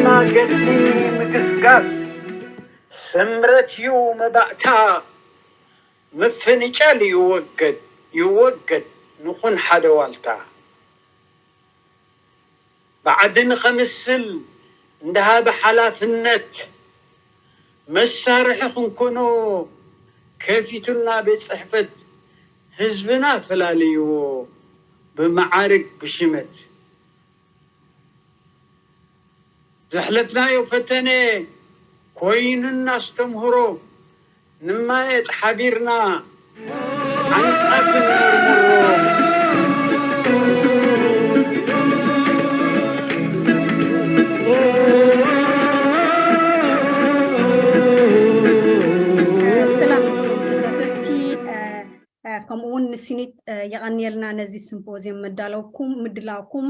ገድሊ ምግስጋስ ስምረት እዩ መባእታ፣ ምፍንጫል ይወገድ ይወገድ ንኹን ሓደ ዋልታ። ባዕዲ ንኸምስል እንዳሃበ ሓላፍነት መሳርሒ ክንኮኖ ከፊቱልና ቤት ጽሕፈት ህዝብና ፈላልይዎ ብመዓርግ ብሽመት። ዘሕለፍናዮ ፈተነ ኮይኑና ኣስተምህሮ ንማየጥ ሓቢርና ዓንቃፊ ንመርምሮ። ሰላም ተሳተፍቲ፣ ከምኡ እውን ንሲኒት የቐንየልና ነዚ ስምፖዝዮም መዳለውኩም ምድላውኩም።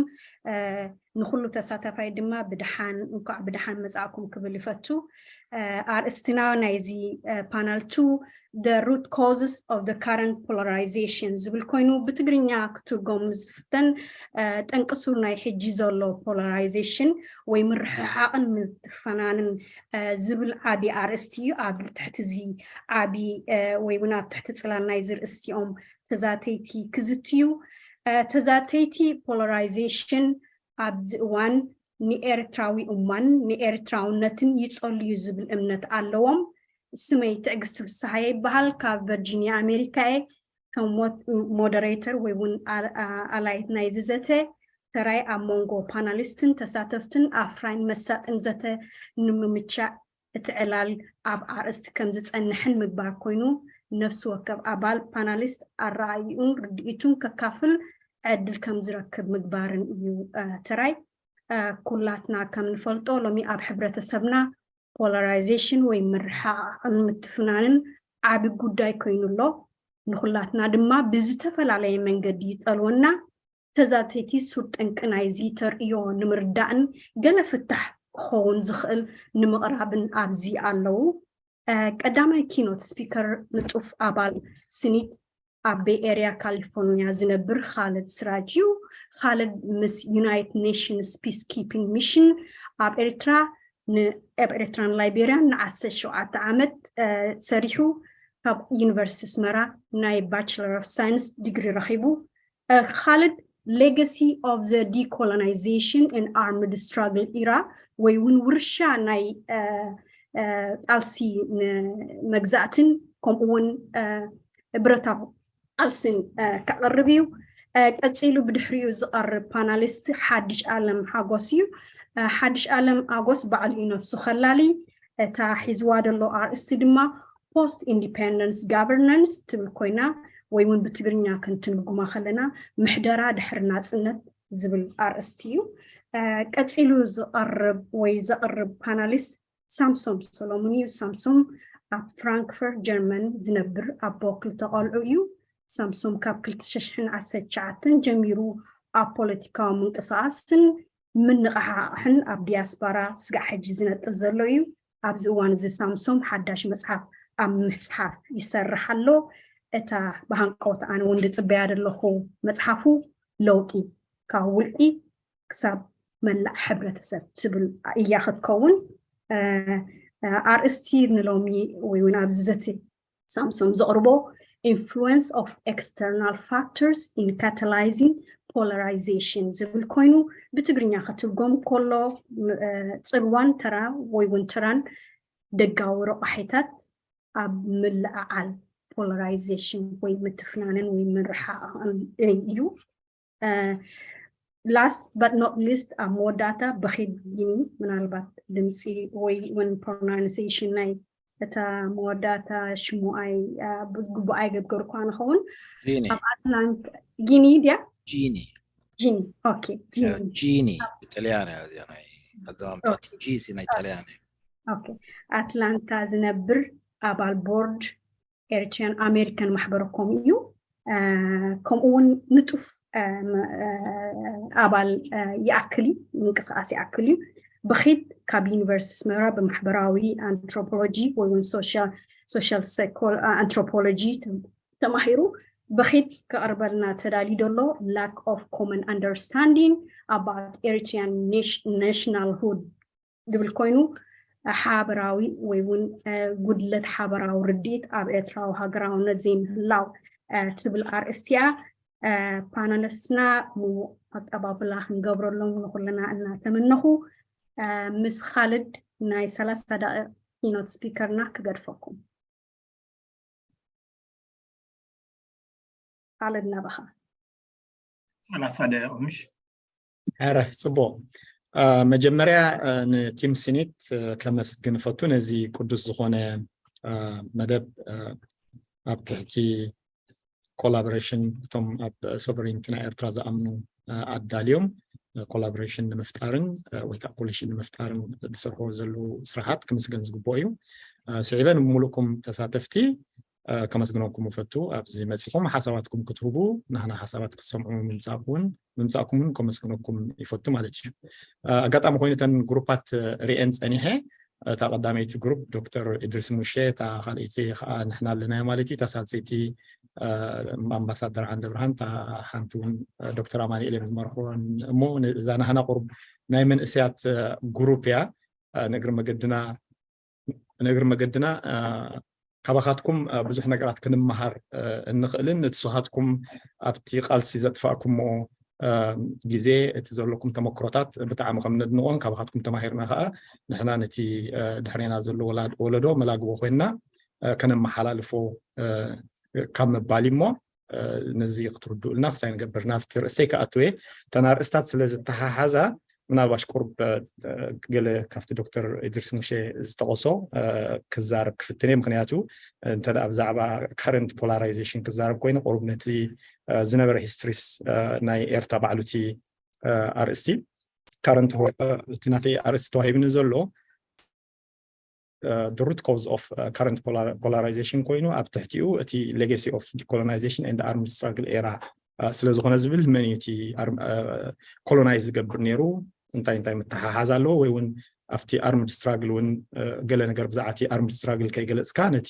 ንኩሉ ተሳታፋይ ድማ ብድሓን እንኳዕ ብድሓን መጻእኩም ክብል ይፈቱ። ኣርእስትና ናይዚ ፓናል ቱ the root causes of the current polarization ዝብል ኮይኑ ብትግርኛ ክትርጎም ዝፍተን ጠንቂ ሱር ናይ ሕጂ ዘሎ ፖላራይዜሽን ወይ ምርሕሓቕን ምትፍናንን ዝብል ዓቢ ኣርእስቲ እዩ። ኣብ ትሕቲ እዚ ዓቢ ወይ እውን ኣብ ትሕቲ ጽላል ናይዚ ርእስቲኦም ተዛተይቲ ክዝትዩ። ተዛተይቲ ፖላራይዜሽን ኣብዚ እዋን ንኤርትራዊ እማን ንኤርትራውነትን ይጸሉ እዩ ዝብል እምነት ኣለዎም። ስመይ ትዕግስቲ ፍስሓየ ይበሃል። ካብ ቨርጂኒያ ኣሜሪካ እየ። ከም ሞደሬተር ወይ እውን ኣላይት ናይዚ ዘተ ተራይ ኣብ መንጎ ፓናሊስትን ተሳተፍትን ኣፍራይን መሳጥን ዘተ ንምምቻእ እቲ ዕላል ኣብ ኣርእስቲ ከም ዝጸንሕን ምግባር ኮይኑ ነፍሲ ወከፍ ኣባል ፓናሊስት ኣረኣይኡን ርድኢቱን ከካፍል ዕድል ከም ዝረክብ ምግባርን እዩ ተራይ። ኩላትና ከም ንፈልጦ ሎሚ ኣብ ሕብረተሰብና ፖላራይዜሽን ወይ ምርሕሓቕን ምትፍናንን ዓቢ ጉዳይ ኮይኑ ኣሎ። ንኹላትና ድማ ብዝተፈላለየ መንገዲ ይጸልወና። ተዛተይቲ ሱር ጠንቂ ናይዚ ተርእዮ ንምርዳእን ገለ ፍታሕ ክኸውን ዝኽእል ንምቕራብን ኣብዚ ኣለዉ። ቀዳማይ ኪኖት ስፒከር ንጡፍ ኣባል ስኒት ኣብ ቤይ ኤርያ ካሊፎርኒያ ዝነብር ኻልድ ስራጅ እዩ። ኻልድ ምስ ዩናይትድ ኔሽንስ ፒስ ኪፒንግ ሚሽን ኣብ ኤርትራ ኣብ ኤርትራን ላይቤርያን ንዓሰርተ ሸውዓተ ዓመት ሰሪሑ ካብ ዩኒቨርሲቲ ኣስመራ ናይ ባችለር ኦፍ ሳይንስ ዲግሪ ረኺቡ። ኻልድ legacy of the decolonization and armed struggle era ወይ እውን ውርሻ ናይ ቃልሲ ንመግዛእትን ከምኡ እውን ብረታዊ ቃልስን ከቕርብ እዩ። ቀጺሉ ብድሕሪኡ ዝቐርብ ፓናሊስት ሓድሽ ኣለም ሓጎስ እዩ። ሓድሽ ኣለም ሓጎስ ባዕሉ እዩ ነብሱ ከላሊ። እታ ሒዝዋ ዘሎ ኣርእስቲ ድማ ፖስት ኢንዲፐንደንስ ጋቨርናንስ ትብል ኮይና ወይ እውን ብትግርኛ ክንትንጉማ ከለና ምሕደራ ድሕሪ ናጽነት ዝብል ኣርእስቲ እዩ። ቀጺሉ ዝቐርብ ወይ ዘቕርብ ፓናሊስት ሳምሶም ሰሎሙን እዩ። ሳምሶም ኣብ ፍራንክፈርት ጀርመን ዝነብር ኣቦ ክልተ ቆልዑ እዩ። ሳምሶም ካብ ክልተ ሽሕን ዓሰርተ ትሽዓተን ጀሚሩ ኣብ ፖለቲካዊ ምንቅስቓስን ምንቕሓቕሕን ኣብ ዲያስፖራ ስጋዕ ሕጂ ዝነጥፍ ዘሎ እዩ። ኣብዚ እዋን እዚ ሳምሶም ሓዳሽ መጽሓፍ ኣብ ምጽሓፍ ይሰርሕ ኣሎ። እታ ብሃንቀውታ ኣነ እውን ዝጽበያ ዘለኹ መጽሓፉ ለውጢ ካብ ውልቂ ክሳብ መላእ ሕብረተሰብ ትብል እያ ክትከውን። ኣርእስቲ ንሎሚ ወይ እውን ኣብዚ ዘተ ሳምሶም ዘቕርቦ influence of external factors in catalyzing polarization ዝብል ኮይኑ ብትግርኛ ክትርጎም ከሎ ጽልዋን ተራ ወይ እውን ተራን ደጋዊ ረቋሒታት ኣብ ምልዕዓል ፖላራይዜሽን ወይ ምትፍናንን ወይ ምርሓቕን እዩ። last but not least ኣብ መወዳእታ በኺድ ጊኒ ምናልባት ድምፂ ወይ እውን pronunciation ናይ እታ መወዳእታ ሽሙ ኣይ ግቡእ ኣይገብገርኳ ንኸውን። ኣብ ኣትላንታ ጊኒ ድያ? ጂኒ ጂኒ okay ጂኒ ጂኒ ብጥልያን እያ እዚኣ ናይ ኣዘማምፃ ጂ ሲ ናይ ጥልያን እዩ። okay ኣትላንታ ዝነብር ኣባል ቦርድ ኤሪትሪያን ኣሜሪካን ማሕበረኮም እዩ። ከምኡ እውን ንጡፍ ኣባል ይኣክል እዩ ምንቅስቃስ ይኣክል እዩ። ብኺድ ካብ ዩኒቨርሲቲ ኣስመራ ብማሕበራዊ ኣንትሮፖሎጂ ወይ እውን social psychology ተማሂሩ ብኺድ ከቕርበልና ተዳልዩ ዘሎ lack of common understanding about Eritrean nationalhood ዝብል ኮይኑ፣ ሓበራዊ ወይ እውን ጉድለት ሓበራዊ ርድኢት ኣብ ኤርትራዊ ሃገራውነት ዘይምህላው ትብል ኣርእስቲ እያ። ፓነሊስትና ምዉቕ ኣቀባብላ ክንገብረሎም ንኹልና እናተመነኹ፣ ምስ ካልድ ናይ ሰላሳ ደቂቕ ኪኖት ስፒከርና ክገድፈኩም። ካልድ ናባኻ። ሰላሳ ደቂቕ ምሽ? ሕረ ጽቡቕ። መጀመርያ ንቲም ሲኔት ከመስግን እፈቱ፣ ነዚ ቅዱስ ዝኾነ መደብ ኣብ ትሕቲ ኮላቦሬሽን እቶም ኣብ ሶቨሪንቲ ናይ ኤርትራ ዝኣምኑ ኣዳልዮም ኮላቦሬሽን ንምፍጣርን ወይ ከዓ ኮሊሽን ንምፍጣርን ዝሰርሕዎ ዘለዉ ስራሓት ክምስገን ዝግብኦ እዩ። ስዒበ ንምሉእኩም ተሳተፍቲ ከመስግነኩም እፈቱ። ኣብዚ መፂኹም ሓሳባትኩም ክትህቡ፣ ናህና ሓሳባት ክትሰምዑ ምምፃእኩምን ምምፃእኩምን ከመስግነኩም ይፈቱ ማለት እዩ። ኣጋጣሚ ኮይኑ እተን ግሩፓት ርኤን ፀኒሐ፣ እታ ቀዳመይቲ ግሩፕ ዶክተር እድሪስ ሙሼ፣ እታ ካልኣይቲ ከዓ ንሕና ኣለናዮ ማለት እዩ። እታ ሳልሰይቲ ኣምባሳደር ዓንደ ብርሃን፣ እታ ሓንቲ እውን ዶክተር ኣማኑኤል እዮም ዝመርሕወን። እሞ እዛ ናህና ቁሩብ ናይ መንእሰያት ግሩፕ እያ። ንእግሪ መገድና ንእግሪ መገድና ካባኻትኩም ብዙሕ ነገራት ክንመሃር እንኽእልን ንስኻትኩም ኣብቲ ቃልሲ ዘጥፋእኩሞ ግዜ እቲ ዘለኩም ተመክሮታት ብጣዕሚ ከም ነድንቆን ካባኻትኩም ተማሂርና ከዓ ንሕና ነቲ ድሕሬና ዘሎ ወለዶ መላግቦ ኮይንና ከነመሓላልፎ ካብ ምባል እሞ ነዚ ክትርድኡልና ክሳይ ንገብር። ናብቲ ርእሰይ ክኣትወ እተን ኣርእስታት ስለ ዝተሓሓዛ ምናልባሽ ቁርብ ገለ ካብቲ ዶክተር እድሪስ ሙሼ ዝጠቐሶ ክዛረብ ክፍትን እየ። ምክንያቱ እንተ ብዛዕባ ካረንት ፖላራይዜሽን ክዛረብ ኮይነ ቁሩብ ነቲ ዝነበረ ሂስትሪስ ናይ ኤርትራ ባዕሉቲ ኣርእስቲ ካረንት እቲ ናተይ ኣርእስቲ ተዋሂብኒ ዘሎ the root cause of current polarization ኮይኑ ኣብ ትሕቲኡ እቲ legacy of decolonization and armed struggle era ስለ ዝኾነ ዝብል መን እዩ እቲ ኮሎናይዝ ዝገብር ነይሩ፣ እንታይ እንታይ ምትሓሓዝ ኣለዎ ወይ እውን ኣብቲ ኣርምድ ስትራግል እውን ገለ ነገር ብዛዕባ እቲ ኣርምድ ስትራግል ከይገለፅካ ነቲ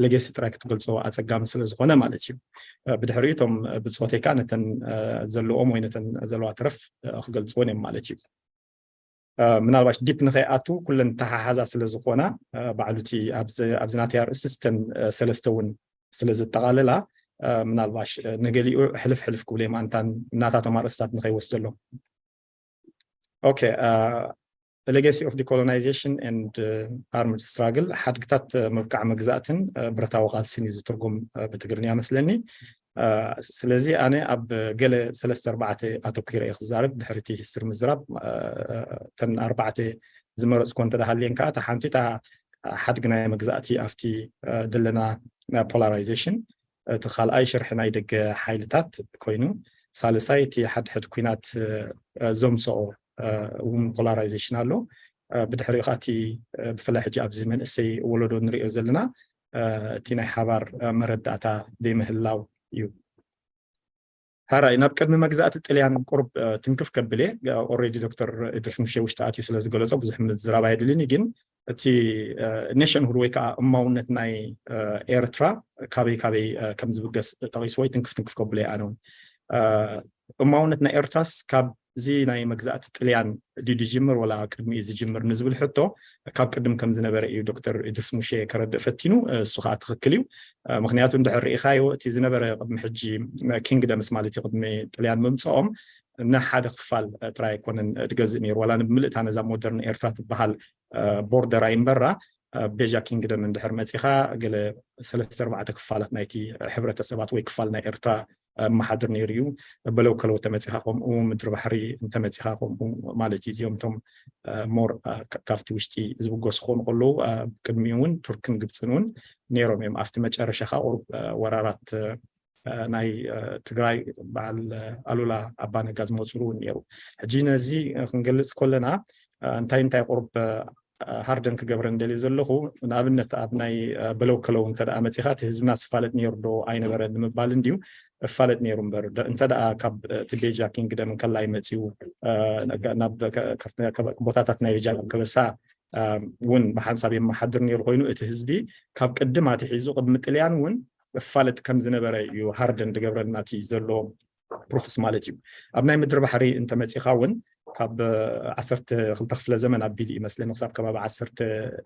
ሌገሲ ጥራይ ክትገልፆ ኣፀጋሚ ስለ ዝኾነ ማለት እዩ። ብድሕሪኡ እቶም ብፆተይ ከዓ ነተን ዘለዎም ወይ ነተን ዘለዋ ተረፍ ክገልፅዎን እዮም ማለት እዩ። ምናልባሽ ዲፕ ንኸይኣቱ ኩለን ተሓሓዛ ስለ ዝኾና ባዕሉ እቲ ኣብዚ ናተይ ኣርእስቲ ስተን ሰለስተ እውን ስለ ዘጠቓልላ ምናልባሽ ንገሊኡ ሕልፍ ሕልፍ ክብሉ እዮም ኣንታን ናታቶም ኣርእስታት ንኸይወስደሎም። Okay, legacy of decolonization and armed struggle ሓድግታት ምብቃዕ መግዛእትን ብረታዊ ቃልስን እዩ ዝትርጉም ብትግርኛ መስለኒ። ስለዚ ኣነ ኣብ ገለ ሰለስተ ኣርባዕተ ኣተኲረ እየ ክዛረብ ድሕሪ እቲ ሂስትሪ ምዝራብ። እተን ኣርባዕተ ዝመረፅኮ እንተ ሃልየን ከዓ እታ ሓንቲ እታ ሓድጊ ናይ መግዛእቲ ኣብቲ ዘለና ፖላራይዜሽን፣ እቲ ካልኣይ ሽርሒ ናይ ደገ ሓይልታት ኮይኑ፣ ሳልሳይ እቲ ሓድሕድ ኲናት ዘምፅኦ እውን ፖላራይዜሽን ኣሎ። ብድሕሪኡ ከዓ እቲ ብፍላይ ሕጂ ኣብዚ መንእሰይ ወለዶ ንሪኦ ዘለና እቲ ናይ ሓባር መረዳእታ ዘይምህላው እዩ። ሕራይ ናብ ቅድሚ መግዛእቲ ጥልያን ቁሩብ ትንክፍ ከብል እየ። ኦልሬዲ ዶክተር እድሪስ ሙሼ ውሽጢ ኣትዩ ስለ ዝገለፆ ብዙሕ ምዝራብ ኣየድልን እዩ። ግን እቲ ኔሽንሁድ ወይ ከዓ እማውነት ናይ ኤርትራ ካበይ ካበይ ከም ዝብገስ ጠቂሱ ወይ ትንክፍ ትንክፍ ከብሎ እየ ኣነ እውን። እማውነት ናይ ኤርትራስ ካብዚ ናይ መግዛእቲ ጥልያን ድዩ ዝጅምር ወላ ቅድሚኡ ዝጅምር ንዝብል ሕቶ ካብ ቅድም ከም ዝነበረ እዩ ዶክተር እድሪስ ሙሼ ከረድእ ፈቲኑ። እሱ ከዓ ትኽክል እዩ። ምክንያቱ እንድሕር ርኢኻዮ እቲ ዝነበረ ቅድሚ ሕጂ ኪንግደምስ ማለት እዩ ቅድሚ ጥልያን ምምፅኦም ንሓደ ክፋል ጥራይ ኣይኮነን ድገዝእ ነይሩ ዋላ ንምልእታ ነዛ ሞደርን ኤርትራ ትበሃል ቦርደር ኣይምበራ ቤጃ ኪንግደም እንድሕር መፂኻ ገለ ሰለስተ ኣርባዕተ ክፋላት ናይቲ ሕብረተሰባት ወይ ክፋል ናይ ኤርትራ መሓድር ነይሩ እዩ። በለው ከለው ተመፂኻ ከምኡ ምድሪ ባሕሪ እንተመፂኻ ከምኡ ማለት እዩ። እዚኦም እቶም ሞር ካብቲ ውሽጢ ዝብገሱ ክኾኑ ከለዉ ቅድሚኡ እውን ቱርክን ግብፅን እውን ነይሮም እዮም። ኣብቲ መጨረሻ ከዓ ቁሩብ ወራራት ናይ ትግራይ በዓል ኣሉላ ኣባነጋ ዝመፅሉ እውን ነይሩ። ሕጂ ነዚ ክንገልፅ ከለና እንታይ እንታይ ቁሩብ ሃርደን ክገብረ እንደልየ ዘለኹ ንኣብነት ኣብ ናይ በለው ከለው እንተ ደኣ መፂኻ እቲ ህዝብና ስፋለጥ ነይሩ ዶ ኣይነበረ ንምባል እንድዩ እፋለጥ ነይሩ እምበር እንተ ደኣ ካብ እቲ ቤጃ ኪንግደም እንከላይ መፂኡ ናብ ቦታታት ናይ ቤጃ ከበሳ እውን ብሓንሳብ የመሓድር ነይሩ ኮይኑ እቲ ህዝቢ ካብ ቅድም ኣትሒዙ ቅድሚ ጥልያን እውን እፋለጥ ከም ዝነበረ እዩ ሃርደን ዝገብረልና እቲ ዘሎ ፕሩፍስ ማለት እዩ። ኣብ ናይ ምድሪ ባሕሪ እንተመፂኻ እውን ካብ ዓሰርተ ክልተ ክፍለ ዘመን ኣቢሉ ይመስለኒ ክሳብ ከባቢ ዓሰርተ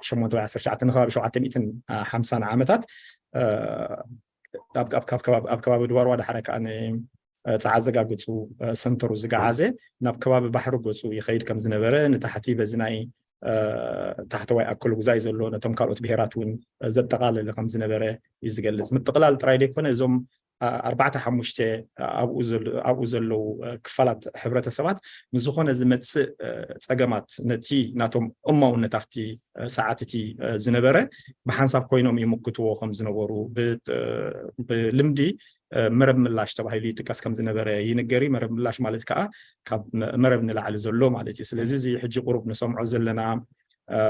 ሸሞንተ ወይ ዓሰርተ ትሽዓተ ንከባቢ ሸውዓተ ሚእትን ሓምሳን ዓመታት ኣብ ኣብ- ካብ ከባቢ- ኣብ ከባቢ ድባርዋ ዳሕራይ ከዓ ን- እ፣ ጸዓዘጋ ገጹ እ፣ ሰንተሩ ዝገዓዘ ናብ ከባቢ ባሕሪ ገጹ ይኸይድ ከም ዝነበረ ንታሕቲ በዚ ናይ እ፣ ታሕተዋይ ኣክሉ ግዛይ ዘሎ ነቶም ካልኦት ብሄራት እውን ዘጠቓለለ ከም ዝነበረ እዩ ዝገልጽ። ምጥቕላል ጥራይ ዘይኮነ እዞም ኣ- ኣርባዕተ ሓሙሽተ ኣብኡ ዘለ- ኣብኡ ዘለዉ እ፣ ክፋላት ሕብረተሰባት ንዝኾነ ዝመጽእ እ፣ ጸገማት ነቲ ናቶም እማውነት ኣብቲ እ፣ ሰዓት እቲ እ፣ ዝነበረ ብሓንሳብ ኮይኖም ይምክትዎ ከም ዝነበሩ ብ- እ፣ ብልምዲ እ፣ መረብ ምላሽ ተባሂሉ ይጥቀስ ከም ዝነበረ ይንገር እዩ። መረብ ምላሽ ማለት ከዓ ካብ መ- መረብ ንላዕሊ ዘሎ ማለት እዩ። ስለዚ እዚ ሕጂ ቁሩብ ንሰምዖ ዘለና እ፣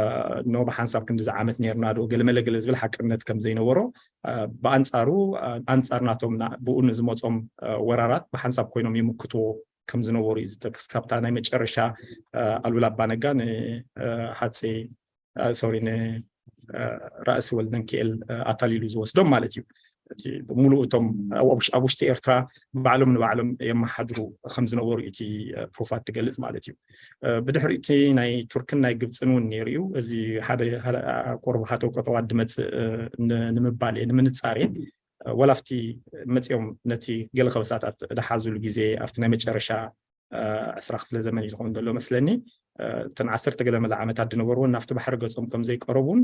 ኖ ብሓንሳብ ክንዲ ዝዓመት ነርና ዶ ገለመለ ገለ ዝብል ሓቅነት ከም ዘይነበሮ እ፣ ብኣንጻሩ እ፣ ኣንጻር ናቶም ና- ብኡ ንዝመጾም እ፣ ወራራት ብሓንሳብ ኮይኖም ይምክትዎ ከም ዝነበሩ እዩ ዝጠቅስ። ካብታ ናይ መጨረሻ እ፣ ኣሉላ ኣባነጋ ንሃፀይ ሶሪ ንራእሲ ወልደንክኤል ኣታሊሉ ዝወስዶም ማለት እዩ። እቲ ሙሉእ እቶም ኣብ ውሽ- ኣብ ውሽጢ ኤርትራ ባዕሎም ንባዕሎም የመሓድሩ ከም ዝነበሩ እቲ ፕሩፋት ትገልጽ ማለት እዩ። ብድሕሪ እቲ ናይ ቱርክን ናይ ግብፅን እውን ነይሩ እዩ። እዚ ሓደ ሃለ- ቁሩብ ሃተው ቀጠዋት ድመፅእ ን- ንምባል እየ ንምንፃር እየ። ወላፍቲ መፂኦም ነቲ ገለ ከበሳታት ድሓዙሉ ግዜ ኣብቲ ናይ መጨረሻ ዕስራ ክፍለ ዘመን እዩ ዝኸውን ዘሎ መስለኒ። እተን ዓሰርተ ገለ መለ ዓመታት ዝነበርዎ ናብቲ ባሕሪ ገጾም ከም ዘይቀረቡን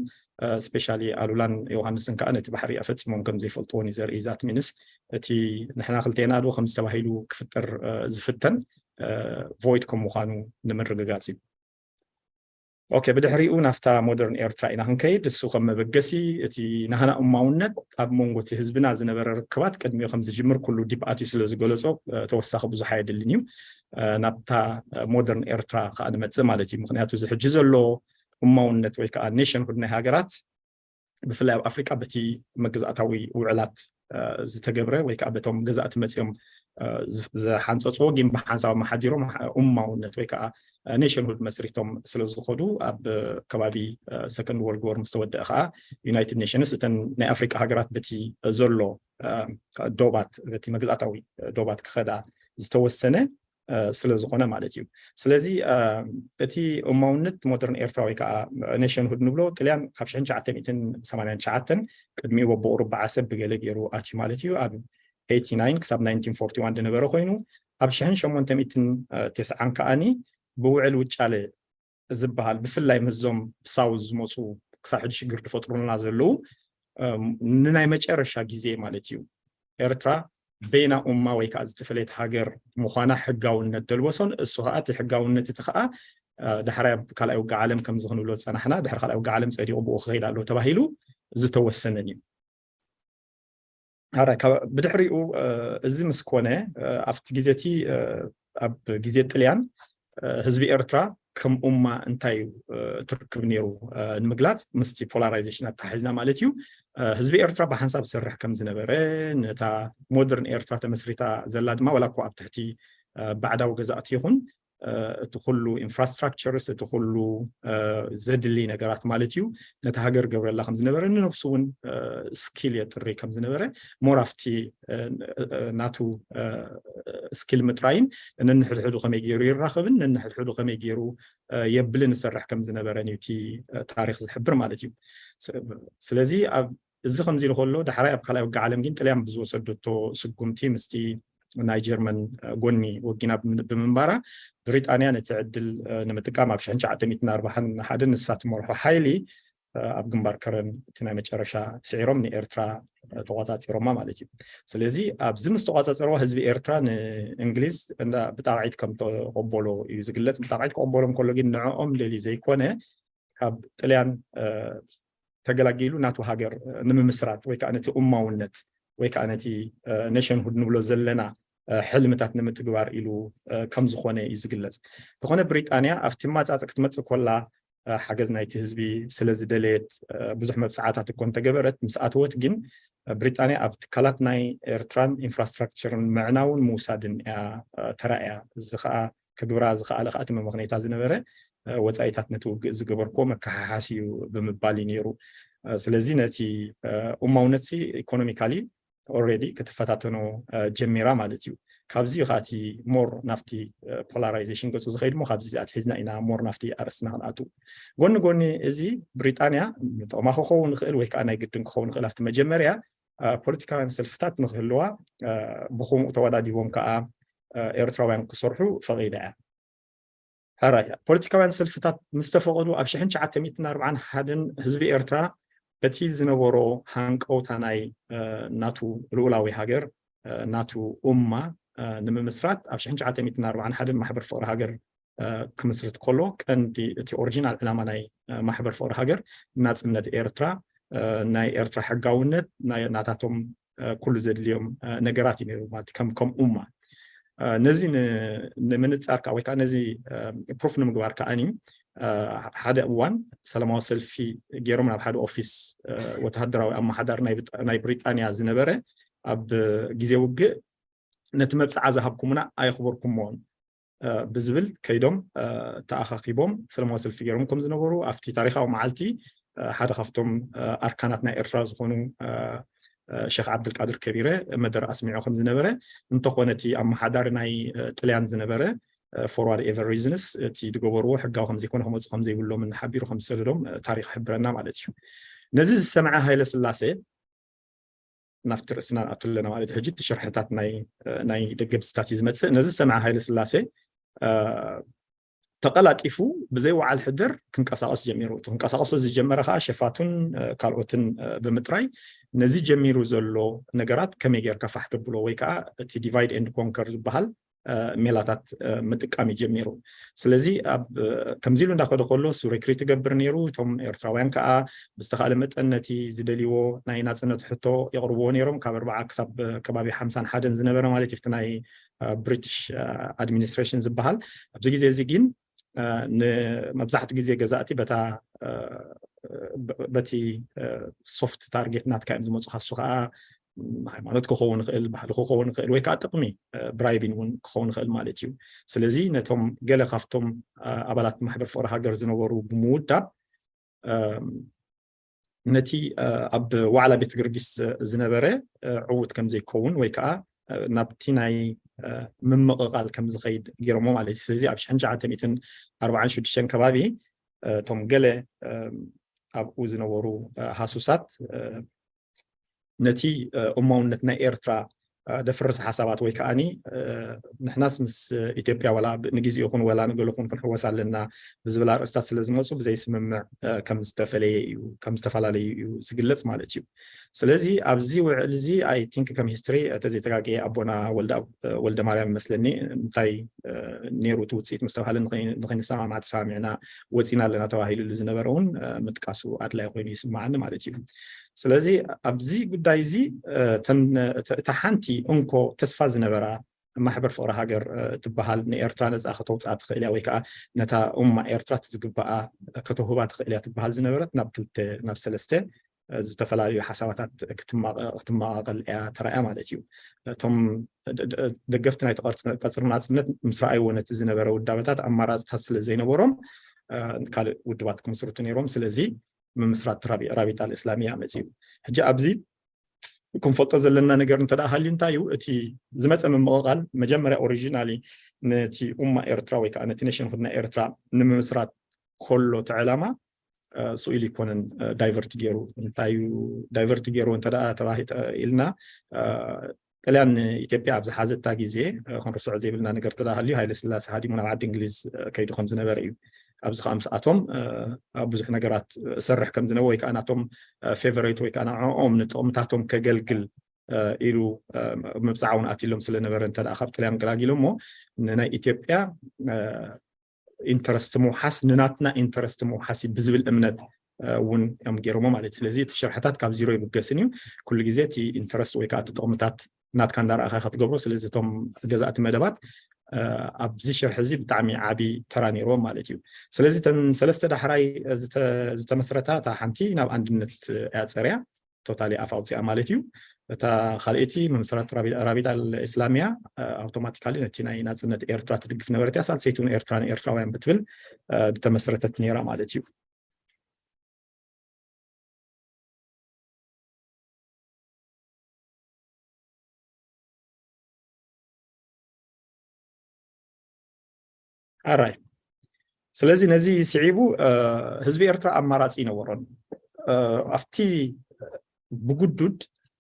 ስፔሻሊ ኣሉላን ዮሃንስን ከዓ ነቲ ባሕሪ ኣፈጺሞም ከም ዘይፈልጥዎን እዩ ዘርኢ። ዛት ሚንስ እቲ ንሕና ክልቴና ዶ ከምዚ ተባሂሉ ክፍጠር ዝፍተን ቮይድ ከም ምዃኑ ንምርግጋጽ እዩ። ኦኬ፣ ብድሕሪኡ ናፍታ ሞደርን ኤርትራ ኢና ክንከይድ። እሱ ከም መበገሲ እቲ ናህና እማውነት ኣብ መንጎ እቲ ህዝብና ዝነበረ ርክባት ቅድሚኡ ከም ዝጅምር ኩሉ ዲብ ኣትዩ ስለ ዝገለጾ ተወሳኺ ብዙሕ ኣየድልን እዩ። ናብታ ሞደርን ኤርትራ ከዓ ንመጽእ ማለት እዩ። ምክንያቱ እዚ ሕጂ ዘሎ እማውነት ወይ ከዓ ኔሽንሁድ ናይ ሃገራት ብፍላይ ኣብ ኣፍሪቃ በቲ መግዛእታዊ ውዕላት ዝተገብረ ወይ ከዓ በቶም ገዛእቲ መፅኦም ዝሓንፀፅዎ ግን ብሓንሳብ ኣመሓዲሮም እማውነት ወይ ከዓ ኔሽንሁድ መስሪቶም ስለ ዝኸዱ ኣብ ከባቢ ሰከንድ ወርልድ ወር ምስ ተወደአ ከዓ ዩናይትድ ኔሽንስ እተን ናይ ኣፍሪቃ ሃገራት በቲ ዘሎ ዶባት በቲ መግዛእታዊ ዶባት ክኸዳ ዝተወሰነ ስለ ዝኾነ ማለት እዩ። ስለዚ እቲ እማውነት ሞደርን ኤርትራ ወይ ከዓ ኔሽንሁድ ንብሎ ጥልያን ካብ ሽሕን ትሽዓተ ሚእትን ሰማንያን ትሽዓተን ቅድሚኡ በብቑሩብ በዓሰብ ብገለ ገይሩ ኣትዩ ማለት እዩ። ኣብ ኤይቲ ናይን ክሳብ ናይንቲን ፎርቲ ዋን ዝነበረ ኮይኑ ኣብ ሽሕን ሸሞንተ ሚእትን ተስዓን ከዓኒ ብውዕል ውጫለ ዝበሃል ብፍላይ ምስዞም ብሳውዝ ዝመፁ ክሳብ ሕጂ ሽግር ዝፈጥሩልና ዘለዉ ንናይ መጨረሻ ግዜ ማለት እዩ ኤርትራ በይና ኡማ ወይ ከዓ ዝተፈለየት ሃገር ምዃና ሕጋውነት ደልበሶን እሱ ከዓ እቲ ሕጋውነት እቲ ከዓ ዳሕራይ ኣብ ካልኣይ ውግእ ዓለም ከምዚ ክንብሎ ዝፀናሕና ድሕሪ ካልኣይ ውግእ ዓለም ፀዲቑ ብኡ ክኸይድ ኣለዎ ተባሂሉ ዝተወሰነን እዩ። ኣራይ ብድሕሪኡ እዚ ምስ ኮነ ኣብቲ ግዜ እቲ ኣብ ግዜ ጥልያን ህዝቢ ኤርትራ ከም ኡማ እንታይ እዩ ትርክብ ነይሩ ንምግላፅ ምስቲ ፖላራይዜሽን ኣተሓሒዝና ማለት እዩ። ህዝቢ ኤርትራ ብሓንሳብ ዝሰርሕ ከም ዝነበረ ነታ ሞደርን ኤርትራ ተመስሪታ ዘላ ድማ ዋላ እኮ ኣብ ትሕቲ ባዕዳዊ ገዛእቲ ይኹን እቲ ኩሉ ኢንፍራስትራክቸርስ እቲ ኩሉ ዘድሊ ነገራት ማለት እዩ ነቲ ሃገር ገብረላ ከም ዝነበረ ንነብሱ እውን ስኪል የጥሪ ከም ዝነበረ ሞር ኣብቲ ናቱ ስኪል ምጥራይን ነንሕድሕዱ ከመይ ገይሩ ይራኸብን ነንሕድሕዱ ከመይ ገይሩ የብልን ዝሰርሕ ከም ዝነበረ እዩ እቲ ታሪክ ዝሕብር ማለት እዩ። ስለዚ እዚ ከምዚ ኢሉ ከሎ ዳሕራይ ኣብ ካልኣይ ውግእ ዓለም ግን ጥልያን ብዝወሰደቶ ስጉምቲ ምስቲ ናይ ጀርመን ጎኒ ወጊና ብምንባራ ብሪጣንያ ነቲ ዕድል ንምጥቃም ኣብ ሽሕን ትሽዓተ ሚእትን ኣርባዓን ሓደን ንሳ ትመርሖ ሓይሊ ኣብ ግንባር ከረን እቲ ናይ መጨረሻ ስዒሮም ንኤርትራ ተቆፃፂሮማ ማለት እዩ። ስለዚ ኣብዚ ምስ ተቆፃፀርዋ ህዝቢ ኤርትራ ንእንግሊዝ ብጣቕዒት ከም ተቆበሎ እዩ ዝግለፅ። ብጣቕዒት ክቆበሎም ከሎ ግን ንዕኦም ደልዩ ዘይኮነ ካብ ጥልያን ተገላጊሉ ናቱ ሃገር ንምምስራት ወይ ከዓ ነቲ እማውነት ወይ ከዓ ነቲ ኔሽንሁድ ንብሎ ዘለና ሕልምታት ንምትግባር ኢሉ ከም ዝኾነ እዩ ዝግለፅ። እንተኾነ ብሪጣንያ ኣብቲ ማፃፅ ክትመፅእ ኮላ ሓገዝ ናይቲ ህዝቢ ስለ ዝደለየት ብዙሕ መብፅዓታት እኮ እንተገበረት ምስ ኣተወት ግን ብሪጣንያ ኣብ ትካላት ናይ ኤርትራን ኢንፍራስትራክቸርን ምዕናውን ምውሳድን እያ ተራእያ። እዚ ከዓ ክግብራ ዝኸኣለ ከዓ እቲ መመኽነይታ ዝነበረ ወፃኢታት ነቲ ውግእ ዝገበርክዎ መከሓሓስ እዩ ብምባል እዩ ነይሩ። ስለዚ ነቲ እማውነትሲ ኢኮኖሚካሊ already ክትፈታተኖ ጀሚራ ማለት እዩ። ካብዚ ከኣቲ more ናፍቲ polarization ገፁ ዝኸይድ ሞ ካብዚ ኣትሒዝና ኢና more ናፍቲ ኣርእስትና ክንኣቱ። ጎኒ ጎኒ እዚ ብሪጣንያ ጥቕማ ክኸውን ይኽእል ወይ ከዓ ናይ ግድን ክኸውን ይኽእል ኣብቲ መጀመርያ ፖለቲካውያን ሰልፍታት ንክህልዋ ብከምኡ ተወዳዲቦም ከዓ ኤርትራውያን ክሰርሑ ፈቒዳ እያ። ሕራይ ፖለቲካውያን ሰልፍታት ምስ ተፈቐዱ ኣብ ሽሕን ትሽዓተ ሚእትን ኣርብዓን ሓደን ህዝቢ ኤርትራ በቲ ዝነበሮ ሃንቀውታ ናይ ናቱ ልኡላዊ ሃገር ናቱ ኡማ ንምምስራት ኣብ ሽሕን ትሽዓተ ሚእትን ኣርብዓን ሓደን ማሕበር ፍቕሪ ሃገር ክምስርት ከሎ ቀንዲ እቲ ኦሪጂናል ዕላማ ናይ ማሕበር ፍቕሪ ሃገር ናፅነት ኤርትራ ናይ ኤርትራ ሕጋውነት ናታቶም ኩሉ ዘድልዮም ነገራት እዩ ነሩ ማለት ከም ከም ኡማ ነዚ ንምንፃር ከዓ ወይ ከዓ ነዚ ፕሩፍ ንምግባር ከዓኒ ሓደ እዋን ሰላማዊ ሰልፊ ገይሮም ናብ ሓደ ኦፊስ ወተሃደራዊ ኣመሓዳር ናይ ብሪጣንያ ዝነበረ ኣብ ግዜ ውግእ ነቲ መብፅዓ ዝሃብኩምና ኣየኽበርኩሞን ብዝብል ከይዶም ተኣኻኪቦም ሰላማዊ ሰልፊ ገይሮም ከም ዝነበሩ ኣብቲ ታሪካዊ መዓልቲ ሓደ ካብቶም ኣርካናት ናይ ኤርትራ ዝኾኑ ሸክ ዓብድልቃድር ከቢረ መደረ ኣስሚዑ ከም ዝነበረ እንተኾነ እቲ ኣመሓዳሪ ናይ ጥልያን ዝነበረ for whatever reasons እቲ ዝገበርዎ ሕጋዊ ከም ዘይኮነ ክመፁ ከም ዘይብሎም ሓቢሩ ከም ዝሰደዶም ታሪክ ይሕብረና ማለት እዩ። ነዚ ዝሰምዐ ሃይለ ስላሴ ናብቲ ርእስና ንኣቱ ኣለና ማለት ሕጂ እቲ ሽርሕታት ናይ ደገ ብዝታት እዩ ዝመፅእ። ነዚ ዝሰምዐ ሃይለ ስላሴ ተቐላጢፉ ብዘይ ወዓል ሕደር ክንቀሳቐስ ጀሚሩ። እቲ ክንቀሳቐሶ ዝጀመረ ከዓ ሸፋቱን ካልኦትን ብምጥራይ ነዚ ጀሚሩ ዘሎ ነገራት ከመይ ጌርካ ፋሕ ተብሎ ወይ ከዓ እቲ divide and conquer ዝበሃል ሜላታት ምጥቃም እዩ ጀሚሩ። ስለዚ ከምዚ ኢሉ እንዳኸደ ከሎ እሱ ሬክሪት ይገብር ነይሩ። እቶም ኤርትራውያን ከዓ ብዝተኻእለ መጠን ነቲ ዝደልይዎ ናይ ናፅነት ሕቶ የቕርብዎ ነይሮም ካብ ኣርባዓ ክሳብ ከባቢ ሓምሳን ሓደን ዝነበረ ማለት እዩ ናይ ብሪቲሽ ኣድሚኒስትሬሽን ዝበሃል ኣብዚ ግዜ እዚ ግን ንመብዛሕትኡ ግዜ ገዛእቲ በታ በቲ ሶፍት ታርጌት ናትካ እዮም ዝመፁ ካሱ ከዓ ሃይማኖት ክኸውን ይኽእል ባህሊ ክኸውን ይኽእል ወይ ከዓ ጥቕሚ ብራይቢን እውን ክኸውን ይኽእል ማለት እዩ። ስለዚ ነቶም ገለ ካብቶም ኣባላት ማሕበር ፍቕሪ ሃገር ዝነበሩ ብምውዳብ ነቲ ኣብ ዋዕላ ቤት ጊዮርጊስ ዝነበረ ዕዉት ከም ዘይከውን ወይ ከዓ ናብቲ ናይ ምምቕቓል ከም ዝኸይድ ገይሮሞ ማለት እዩ። ስለዚ ኣብ ሽሕን ትሽዓተ ሚእትን ኣርባዓን ሽዱሽተን ከባቢ እቶም ገለ ኣብኡ ዝነበሩ ሃሱሳት ነቲ እማውነት ናይ ኤርትራ ደፍርስ ሓሳባት ወይ ከዓኒ ንሕናስ ምስ ኢትዮጵያ ዋላ ንግዜ ይኹን ወላ ንገለኹን ክንሕወስ ኣለና ብዝብል ኣርእስታት ስለ ዝመፁ ብዘይስምምዕ ከም ዝተፈለየ እዩ ከም ዝተፈላለዩ እዩ ዝግለፅ ማለት እዩ። ስለዚ ኣብዚ ውዕል እዚ ኣይ ቲንክ ከም ሂስትሪ እተ ዘይተጋገየ ኣቦና ወልደ ማርያም ይመስለኒ እንታይ ነይሩ እቲ ውፅኢት ምስ ተባሃለ ንኸይንሰማማዕ ተሰማሚዕና ወፂና ኣለና ተባሂሉሉ ዝነበረ እውን ምጥቃሱ ኣድላይ ኮይኑ ይስማዓኒ ማለት እዩ። ስለዚ ኣብዚ ጉዳይ እዚ እታ ሓንቲ እንኮ ተስፋ ዝነበራ ማሕበር ፍቕሪ ሃገር ትበሃል ንኤርትራ ነፃ ከተውፅኣ ትኽእል እያ ወይ ከዓ ነታ ኡማ ኤርትራ ዝግበኣ ከተውህባ ትኽእል እያ ትበሃል ዝነበረት ናብ ክልተ ናብ ሰለስተ ዝተፈላለዩ ሓሳባታት ክትመቓቐል እያ ተራእያ ማለት እዩ። እቶም ደገፍቲ ናይቲ ቀፅሪ ናፅነት ምስ ረኣይዎ ነቲ ዝነበረ ውዳበታት ኣማራፅታት ስለ ዘይነበሮም ካልእ ውድባት ክምስርቱ ነይሮም። ስለዚ ምምስራት ራቢጣ ልእስላሚያ መፅኡ። ሕጂ ኣብዚ ክንፈልጦ ዘለና ነገር እንተ ሃልዩ እንታይ እዩ እቲ ዝመፀ ምምቕቓል መጀመርያ ኦሪጂናሊ ነቲ ኡማ ኤርትራ ወይ ከዓ ነቲ ኔሽንሁድ ናይ ኤርትራ ንምምስራት ከሎ እቲ ዕላማ ስኡ ኢሉ ይኮነን ዳይቨርት ገይሩ እንታይ እዩ ዳይቨርት ገይሩ እንተ ተባሂ ኢልና ጥልያን ንኢትዮጵያ ኣብ ዝሓዘታ ግዜ ክንርስዖ ዘይብልና ነገር ተዳሃልዩ ሃይለ ስላሴ ሃዲሙ ናብ ዓዲ እንግሊዝ ከይዱ ከም ዝነበረ እዩ። ኣብዚ ከዓ ምስኣቶም ኣብ ብዙሕ ነገራት እሰርሕ ከም ዝነበ ወይ ከዓ ናቶም ፌቨሬት ወይ ከዓ ንዕኦም ንጥቕምታቶም ከገልግል ኢሉ ምብፃዕ እውን ኣትሎም ስለነበረ እንተ ካብ ጥልያን ገላጊሎሞ ንናይ ኢትዮጵያ ኢንተረስት ምውሓስ ንናትና ኢንተረስት ምውሓስ ብዝብል እምነት እውን እዮም ገይሮሞ ማለት ስለዚ እቲ ሽርሕታት ካብ ዚሮ ይብገስን እዩ። ኩሉ ግዜ እቲ ኢንተረስት ወይ ከዓ እቲ ጥቕምታት ናትካ እንዳረኣኻ ክትገብሮ ስለዚ እቶም ገዛእቲ መደባት ኣብዚ ሽርሒ እዚ ብጣዕሚ ዓቢ ተራ ነይርዎም ማለት እዩ። ስለዚ እተን ሰለስተ ዳሕራይ ዝተመስረታ እታ ሓንቲ ናብ ኣንድነት እያ ፀርያ ቶታሊ ኣፍ ኣውፅኣ ማለት እዩ። እታ ካልኣይቲ ምምስራት ራቢጣ እስላሚያ ኣውቶማቲካሊ ነቲ ናይ ናፅነት ኤርትራ ትድግፍ ነበረት እያ ሳልሰይቲ እውን ኤርትራ ንኤርትራውያን ብትብል ዝተመስረተት ነይራ ማለት እዩ። ኣራይ ስለዚ ነዚ ስዒቡ ህዝቢ ኤርትራ ኣማራፂ ይነበሮን ኣብቲ ብጉዱድ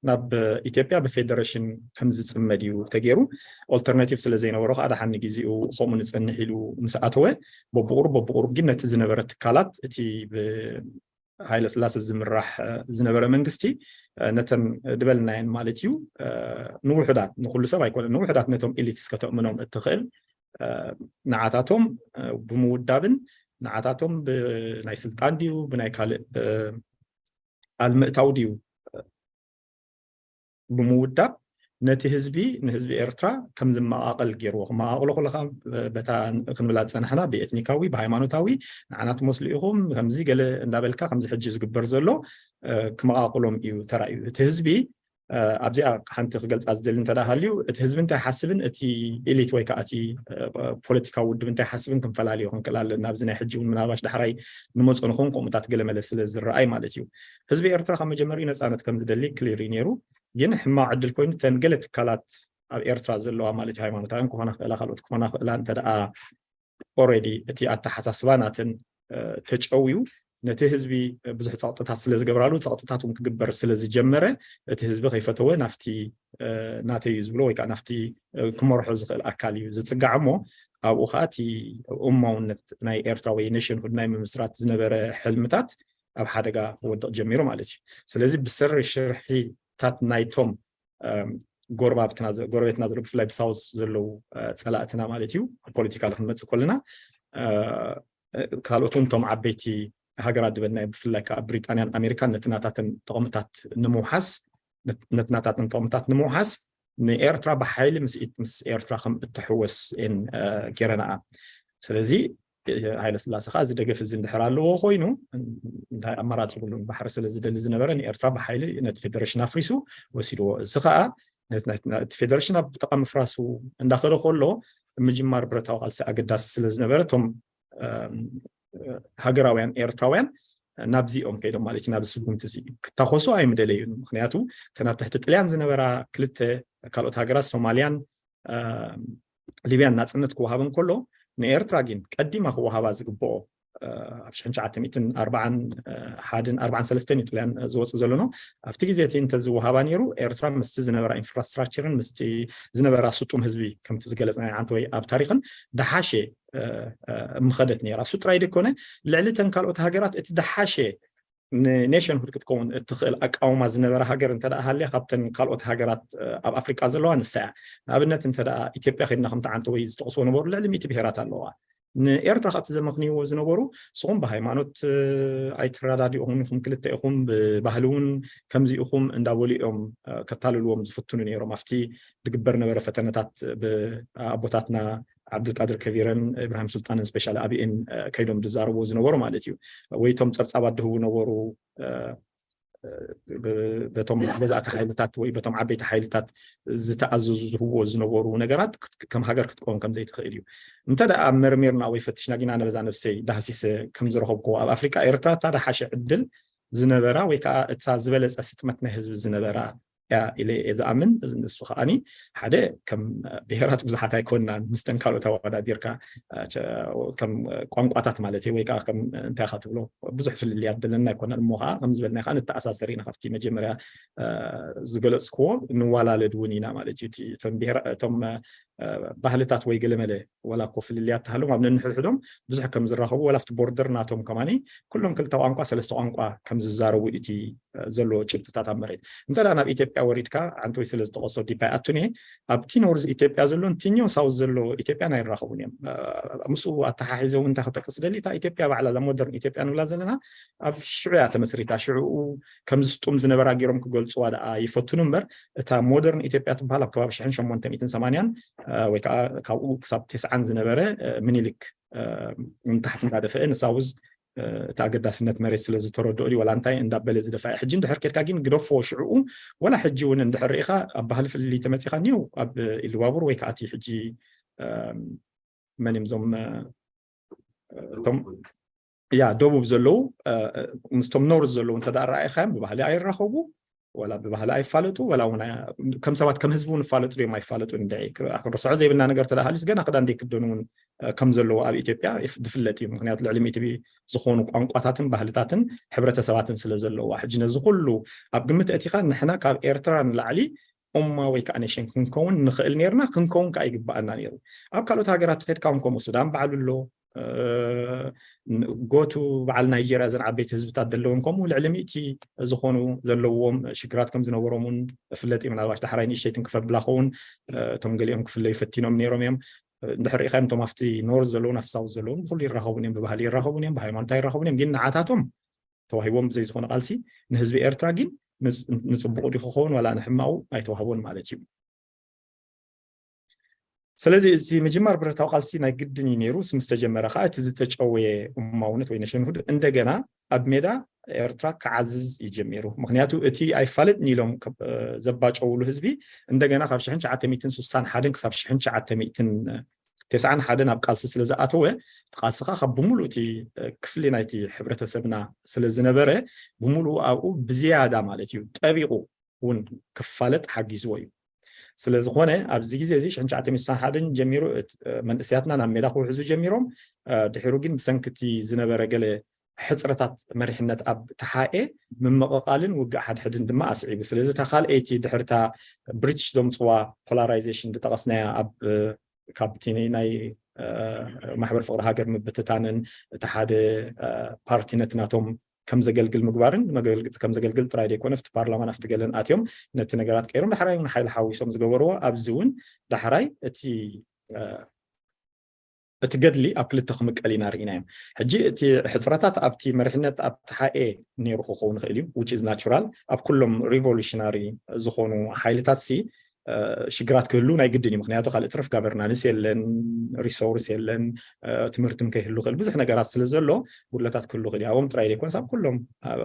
ናብ ኢትዮጵያ ብፌደሬሽን ከም ዝፅመድ እዩ ተገይሩ። ኦልተርናቲቭ ስለ ዘይነበሮ ከዓ ደሓን ንግዜኡ ከምኡ ንፀንሕ ኢሉ ምስ ኣተወ በብቁሩብ በብቁሩብ ግን ነቲ ዝነበረ ትካላት እቲ ሃይለ ስላሰ ዝምራሕ ዝነበረ መንግስቲ ነተን ድበልናየን ማለት እዩ ንውሕዳት ንኩሉ ሰብ ኣይኮነ ንውሕዳት ነቶም ኤሊትስ ከተእምኖም እትኽእል ንዓታቶም ብምውዳብን ንዓታቶም ብናይ ስልጣን ድዩ ብናይ ካልእ ኣልምእታው ድዩ ብምውዳብ ነቲ ህዝቢ ንህዝቢ ኤርትራ ከም ዝመቓቐል ገይርዎ ክመቓቕሎ ከለካ በታ ክንብላ ዝፀናሕና ብኤትኒካዊ ብሃይማኖታዊ ንዓና ትመስሉ ኢኹም ከምዚ ገለ እንዳበልካ ከምዚ ሕጂ ዝግበር ዘሎ ክመቓቕሎም እዩ ተራእዩ እቲ ህዝቢ ኣብዚኣ ሓንቲ ክገልፃ ዝደሊ እንተ ሃልዩ እቲ ህዝቢ እንታይ ሓስብን እቲ ኤሊት ወይ ከዓ እቲ ፖለቲካዊ ውድብ እንታይ ሓስብን ክንፈላልዮ ክንክእል ኣለና ኣብዚ ናይ ሕጂ እውን ምናልባሽ ዳሕራይ ንመፁ ንኸውን ከምኡታት ገለመለ ስለ ዝረኣይ ማለት እዩ ህዝቢ ኤርትራ ካብ መጀመሪኡ ነፃነት ከም ዝደሊ ክሊር እዩ ነይሩ ግን ሕማቕ ዕድል ኮይኑ ተን ገለ ትካላት ኣብ ኤርትራ ዘለዋ ማለት ሃይማኖታውያን ክኾና ክእላ ካልኦት ክኾና ክእላ እንተ ደኣ ኦሬዲ እቲ ኣተሓሳስባ ናተን ተጨውዩ ነቲ ህዝቢ ብዙሕ ፀቕጥታት ስለ ዝገብራሉ ፀቕጥታት እውን ክግበር ስለ ዝጀመረ እቲ ህዝቢ ከይፈተወ ናፍቲ ናተይ እዩ ዝብሎ ወይ ከዓ ናፍቲ ክመርሖ ዝኽእል ኣካል እዩ ዝፅጋዕ እሞ ኣብኡ ከዓ እቲ እማውነት ናይ ኤርትራ ወይ ኔሽንሁድ ናይ ምምስራት ዝነበረ ሕልምታት ኣብ ሓደጋ ክወድቕ ጀሚሩ ማለት እዩ ስለዚ ብስሪ ሽርሒታት ናይቶም ጎረባብትና ጎረቤትና ዘሎ ብፍላይ ብሳውዝ ዘለዉ ፀላእትና ማለት እዩ ፖለቲካ ክንመፅእ ከለና ካልኦት እውን እቶም ዓበይቲ ሃገራት ዝበልናዮ ብፍላይ ከዓ ብሪጣንያን ኣሜሪካን ነቲ ናታተን ጥቕምታት ንምውሓስ ነቲ ናታተን ጥቕምታት ንምውሓስ ንኤርትራ ብሓይሊ ምስ ምስ ኤርትራ ከም እትሕወስ እየን ገይረናኣ ስለዚ ሃይለ ስላሴ ከዓ እዚ ደገፍ እዚ እንድሕር ኣለዎ ኮይኑ እንታይ ኣማራፂ ብሉን ባሕሪ ስለ ዝደሊ ዝነበረ ንኤርትራ ብሓይሊ ነቲ ፌደሬሽን ኣፍሪሱ ወሲድዎ እዚ ከዓ እቲ ፌደሬሽን ኣብ ጥቃ ምፍራሱ እንዳኸደ ከሎ ምጅማር ብረታዊ ቃልሲ ኣገዳሲ ስለ ዝነበረ እቶም ሃገራውያን ኤርትራውያን ናብዚኦም ከይዶም ማለት እዩ ናብዚ ስጉምቲ እዚ ክታኮሱ ኣይምደለዩን ምክንያቱ እተን ኣብ ትሕቲ ጥልያን ዝነበራ ክልተ ካልኦት ሃገራት ሶማልያን ሊብያን ናፅነት ክወሃበን ከሎ ንኤርትራ ግን ቀዲማ ክወሃባ ዝግብኦ ኣብ ሽሕን ትሽዓተ ሚእትን ኣርባዓን ሓደን ኣርባዓን ሰለስተን እዩ ጥልያን ዝወፅእ ዘሎ ነው ኣብቲ ግዜ እቲ እንተዝወሃባ ነይሩ ኤርትራ ምስቲ ዝነበራ ኢንፍራስትራክቸርን ምስቲ ዝነበራ ስጡም ህዝቢ ከምቲ ዝገለፅናዮ ዓንተ ወይ ኣብ ታሪክን ደሓሸ ምኸደት ነይራ እሱ ጥራይ ደይኮነ ልዕሊ ተን ካልኦት ሃገራት እቲ ደሓሸ ንኔሽንሁድ ክትከውን እትኽእል ኣቃውማ ዝነበረ ሃገር እንተ ሃልያ ካብተን ካልኦት ሃገራት ኣብ ኣፍሪቃ ዘለዋ ንሳ እያ ንኣብነት እንተ ኢትዮጵያ ከድና ከምቲ ዓንተ ወይ ዝጠቕስዎ ነበሩ ልዕሊ ሚእቲ ብሄራት ኣለዋ ንኤርትራ ከቲ ዘመኽንይዎ ዝነበሩ ንስኹም ብሃይማኖት ኣይትረዳድኡ ኢኹም ኢኹም ክልተ ኢኹም ብባህሊ እውን ከምዚ ኢኹም እንዳበሉ እዮም ከታልልዎም ዝፍትኑ ነይሮም ኣብቲ ዝግበር ነበረ ፈተነታት ብኣቦታትና ዓብዱልቃድር ከቢረን እብራሂም ሱልጣንን ስፔሻል ኣብኤን ከይዶም ዝዛረብዎ ዝነበሩ ማለት እዩ ወይ ቶም ፀብፃባት ድህቡ ነበሩ በቶም ገዛእቲ ሓይልታት ወይ በቶም ዓበይቲ ሓይልታት ዝተኣዘዙ ዝህብዎ ዝነበሩ ነገራት ከም ሃገር ክትቀውም ከም ዘይትኽእል እዩ እንተ ደኣ መርሚርና ወይ ፈትሽና ጊና ነበዛ ነብሰይ ዳህሲሰ ከም ዝረኸብክዎ ኣብ ኣፍሪቃ ኤርትራ እታ ደሓሸ ዕድል ዝነበራ ወይ ከዓ እታ ዝበለፀ ስጥመት ናይ ህዝቢ ዝነበራ እያ ኢለ እየ ዝኣምን ንሱ ከዓኒ ሓደ ከም ብሄራት ብዙሓት ኣይኮንናን ምስተን ካልኦት ኣወዳዲርካ ከም ቋንቋታት ማለት ወይ ከዓ ከም እንታይ ኢኻ ትብሎ ብዙሕ ፍልልያት ዘለና ኣይኮናን እሞ ከዓ ከም ዝበልና ከዓ ንተኣሳሰር ኢና ካብቲ መጀመርያ ዝገለፅክዎ ንዋላለድ እውን ኢና ማለት እዩ እቶም ባህልታት ወይ ገለመለ ወላ እኮ ፍልልያት ተሃሎም ኣብ ነንሕድሕዶም ብዙሕ ከም ዝራኸቡ ወላ ኣብቲ ቦርደር ናቶም ከማኒ ኩሎም ክልተ ቋንቋ ሰለስተ ቋንቋ ከም ዝዛረቡ እቲ ዘሎ ጭብጥታት ኣብ መሬት እንተ ናብ ኢትዮጵያ ወሪድካ ዓንተወይ ስለ ዝጠቐሶ ዲፓይ ኣቱኒ ኣብቲ ኖርዝ ኢትዮጵያ ዘሎ ንትኛው ሳውዝ ዘሎ ኢትዮጵያን ኣይራኸቡን እዮም ምስኡ ኣተሓሒዘ እውን እንታይ ክጠቅስ ደሊ እታ ኢትዮጵያ ባዕላ እዛ ሞደርን ኢትዮጵያ ንብላ ዘለና ኣብ ሽዑ እያ ተመስሪታ ሽዑኡ ከም ዝስጡም ዝነበራ ገይሮም ክገልፅዋ ደኣ ይፈትኑ እምበር እታ ሞደርን ኢትዮጵያ ትበሃል ኣብ ከባቢ ሽሕን ሸሞንተ ሚእትን ሰማንያን ወይ ከዓ ካብኡ ክሳብ ተስዓን ዝነበረ ምኒልክ ንታሕቲ እንዳደፈአ ንሳውዝ እቲ ኣገዳስነት መሬት ስለ ዝተረድኦ ድዩ ዋላ እንታይ እንዳበለ ዝደፋ ሕጂ እንድሕር ኬድካ ግን ግደፎ ሽዕኡ ወላ ሕጂ እውን እንድሕር ርኢኻ ኣብ ባህሊ ፍልልይ ተመፂኻ ኒው ኣብ ኢሉባቡር ወይ ከዓ እቲ ሕጂ መን እዮም እዞም እቶም ያ ደቡብ ዘለዉ ምስቶም ኖርዝ ዘለዉ እንተ ረኣይኻዮም ብባህሊ ኣይራኸቡ ወላ ብባህሊ ኣይፋለጡ፣ ወላ እውን ከም ሰባት ከም ህዝቢ እውን ይፋለጡ ድዮም ኣይፋለጡ፣ ክንርስዖ ዘይብልና ነገር ተዳሃሉስ ገና ክዳን ዘይክደኑ እውን ከም ዘለዎ ኣብ ኢትዮጵያ ዝፍለጥ እዩ። ምክንያቱ ልዕሊ ሚእቲ ዝኾኑ ቋንቋታትን ባህልታትን ሕብረተሰባትን ስለ ዘለዋ፣ ሕጂ ነዚ ኩሉ ኣብ ግምት እቲኻ ንሕና ካብ ኤርትራ ንላዕሊ ኡማ ወይ ከዓ ኔሽን ክንከውን ንኽእል ነርና፣ ክንከውን ከዓ ይግባኣና ነይሩ። ኣብ ካልኦት ሃገራት ተኸድካ እውን ከምኡ፣ ሱዳን ባዕሉ ኣሎ፣ ጎቱ በዓል ናይጀርያ፣ ዘን ዓበይቲ ህዝብታት ዘለዎም ከምኡ ልዕሊ ሚእቲ ዝኾኑ ዘለዎም ሽግራት ከም ዝነበሮም እውን ፍለጥ እዩ። ምናልባሽ ዳሕራይ ንእሽተይ ትንክፍ ኣብላ ኸውን፣ እቶም ገሊኦም ክፍለዩ ፈቲኖም ነይሮም እዮም። እንድሕር ርኢኻዮም እቶም ኣብቲ ኖርዝ ዘለውን ኣብቲ ሳውዝ ዘለውን ብኩሉ ይራኸቡን እዮም፣ ብባህሊ ይራኸቡን እዮም፣ ብሃይማኖት ኣይራኸቡን እዮም። ግን ንዓታቶም ተዋሂቦም ብዘይ ዝኾነ ቃልሲ ንህዝቢ ኤርትራ ግን ንፅቡቁ ዲ ክኸውን ዋላ ንሕማቁ ኣይተዋህቦን ማለት እዩ። ስለዚ እቲ ምጅማር ብረታዊ ቃልሲ ናይ ግድን እዩ ነይሩ። ምስ ተጀመረ ከዓ እቲ ዝተጨወየ እማውነት ወይ ነሽንሁድ እንደገና ኣብ ሜዳ ኤርትራ ክዓዝዝ እዩ ጀሚሩ። ምክንያቱ እቲ ኣይፋለጥን ኢሎም ዘባጨውሉ ህዝቢ እንደገና ካብ ሽሕን ትሽዓተ ሚእትን ስሳን ሓደን ክሳብ ሽሕን ትሽዓተ ሚእትን ተስዓን ሓደን ኣብ ቃልሲ ስለ ዝኣተወ፣ ቃልስኻ ካብ ብምሉእ እቲ ክፍሊ ናይቲ ሕብረተሰብና ስለ ዝነበረ፣ ብምሉኡ ኣብኡ ብዝያዳ ማለት እዩ ጠቢቑ እውን ክፋለጥ ሓጊዝዎ እዩ። ስለ ዝኾነ ኣብዚ ግዜ እዚ ሽሕን ትሽዓተ ሚእትን ሓደን ጀሚሩ መንእስያትና ናብ ሜዳ ክውሕዙ ጀሚሮም። ድሕሩ ግን ብሰንክቲ ዝነበረ ገለ ሕፅረታት መሪሕነት ኣብ ተሓኤ ምምቕቓልን ውግእ ሓድሕድን ድማ ኣስዒቡ። ስለዚ እታ ካልኣይቲ ድሕርታ ብሪቲሽ ዘምፅዋ ፖላራይዜሽን ዝጠቐስናያ ኣብ ካብቲ ናይ ማሕበር ፍቕሪ ሃገር ምብትታንን እቲ ሓደ ፓርቲ ነቲ ናቶም ከም ዘገልግል ምግባርን ከም ዘገልግል ጥራይ ዘይኮነ ኣብቲ ፓርላማን ኣብቲ ገለን ኣትዮም ነቲ ነገራት ቀይሮም ዳሕራይ እውን ሓይሊ ሓዊሶም ዝገበርዎ ኣብዚ እውን ዳሕራይ እቲ እቲ ገድሊ ኣብ ክልተ ክምቀል ኢና ርኢናዮም። ሕጂ እቲ ሕፅረታት ኣብቲ መሪሕነት ኣብ ተሓኤ ነይሩ ክኸውን ይኽእል እዩ፣ which is natural። ኣብ ኩሎም ሪቮሉሽናሪ ዝኾኑ ሓይልታት ሲ ሽግራት ክህሉ ናይ ግድን እዩ። ምክንያቱ ካልእ ትርፍ ጋቨርናንስ የለን፣ ሪሶርስ የለን፣ ትምህርትም ከይህሉ ክእል ብዙሕ ነገራት ስለ ዘሎ ጉድለታት ክህሉ ክእል ኣብኦም ጥራይ ዘይኮነስ ኣብ ኩሎም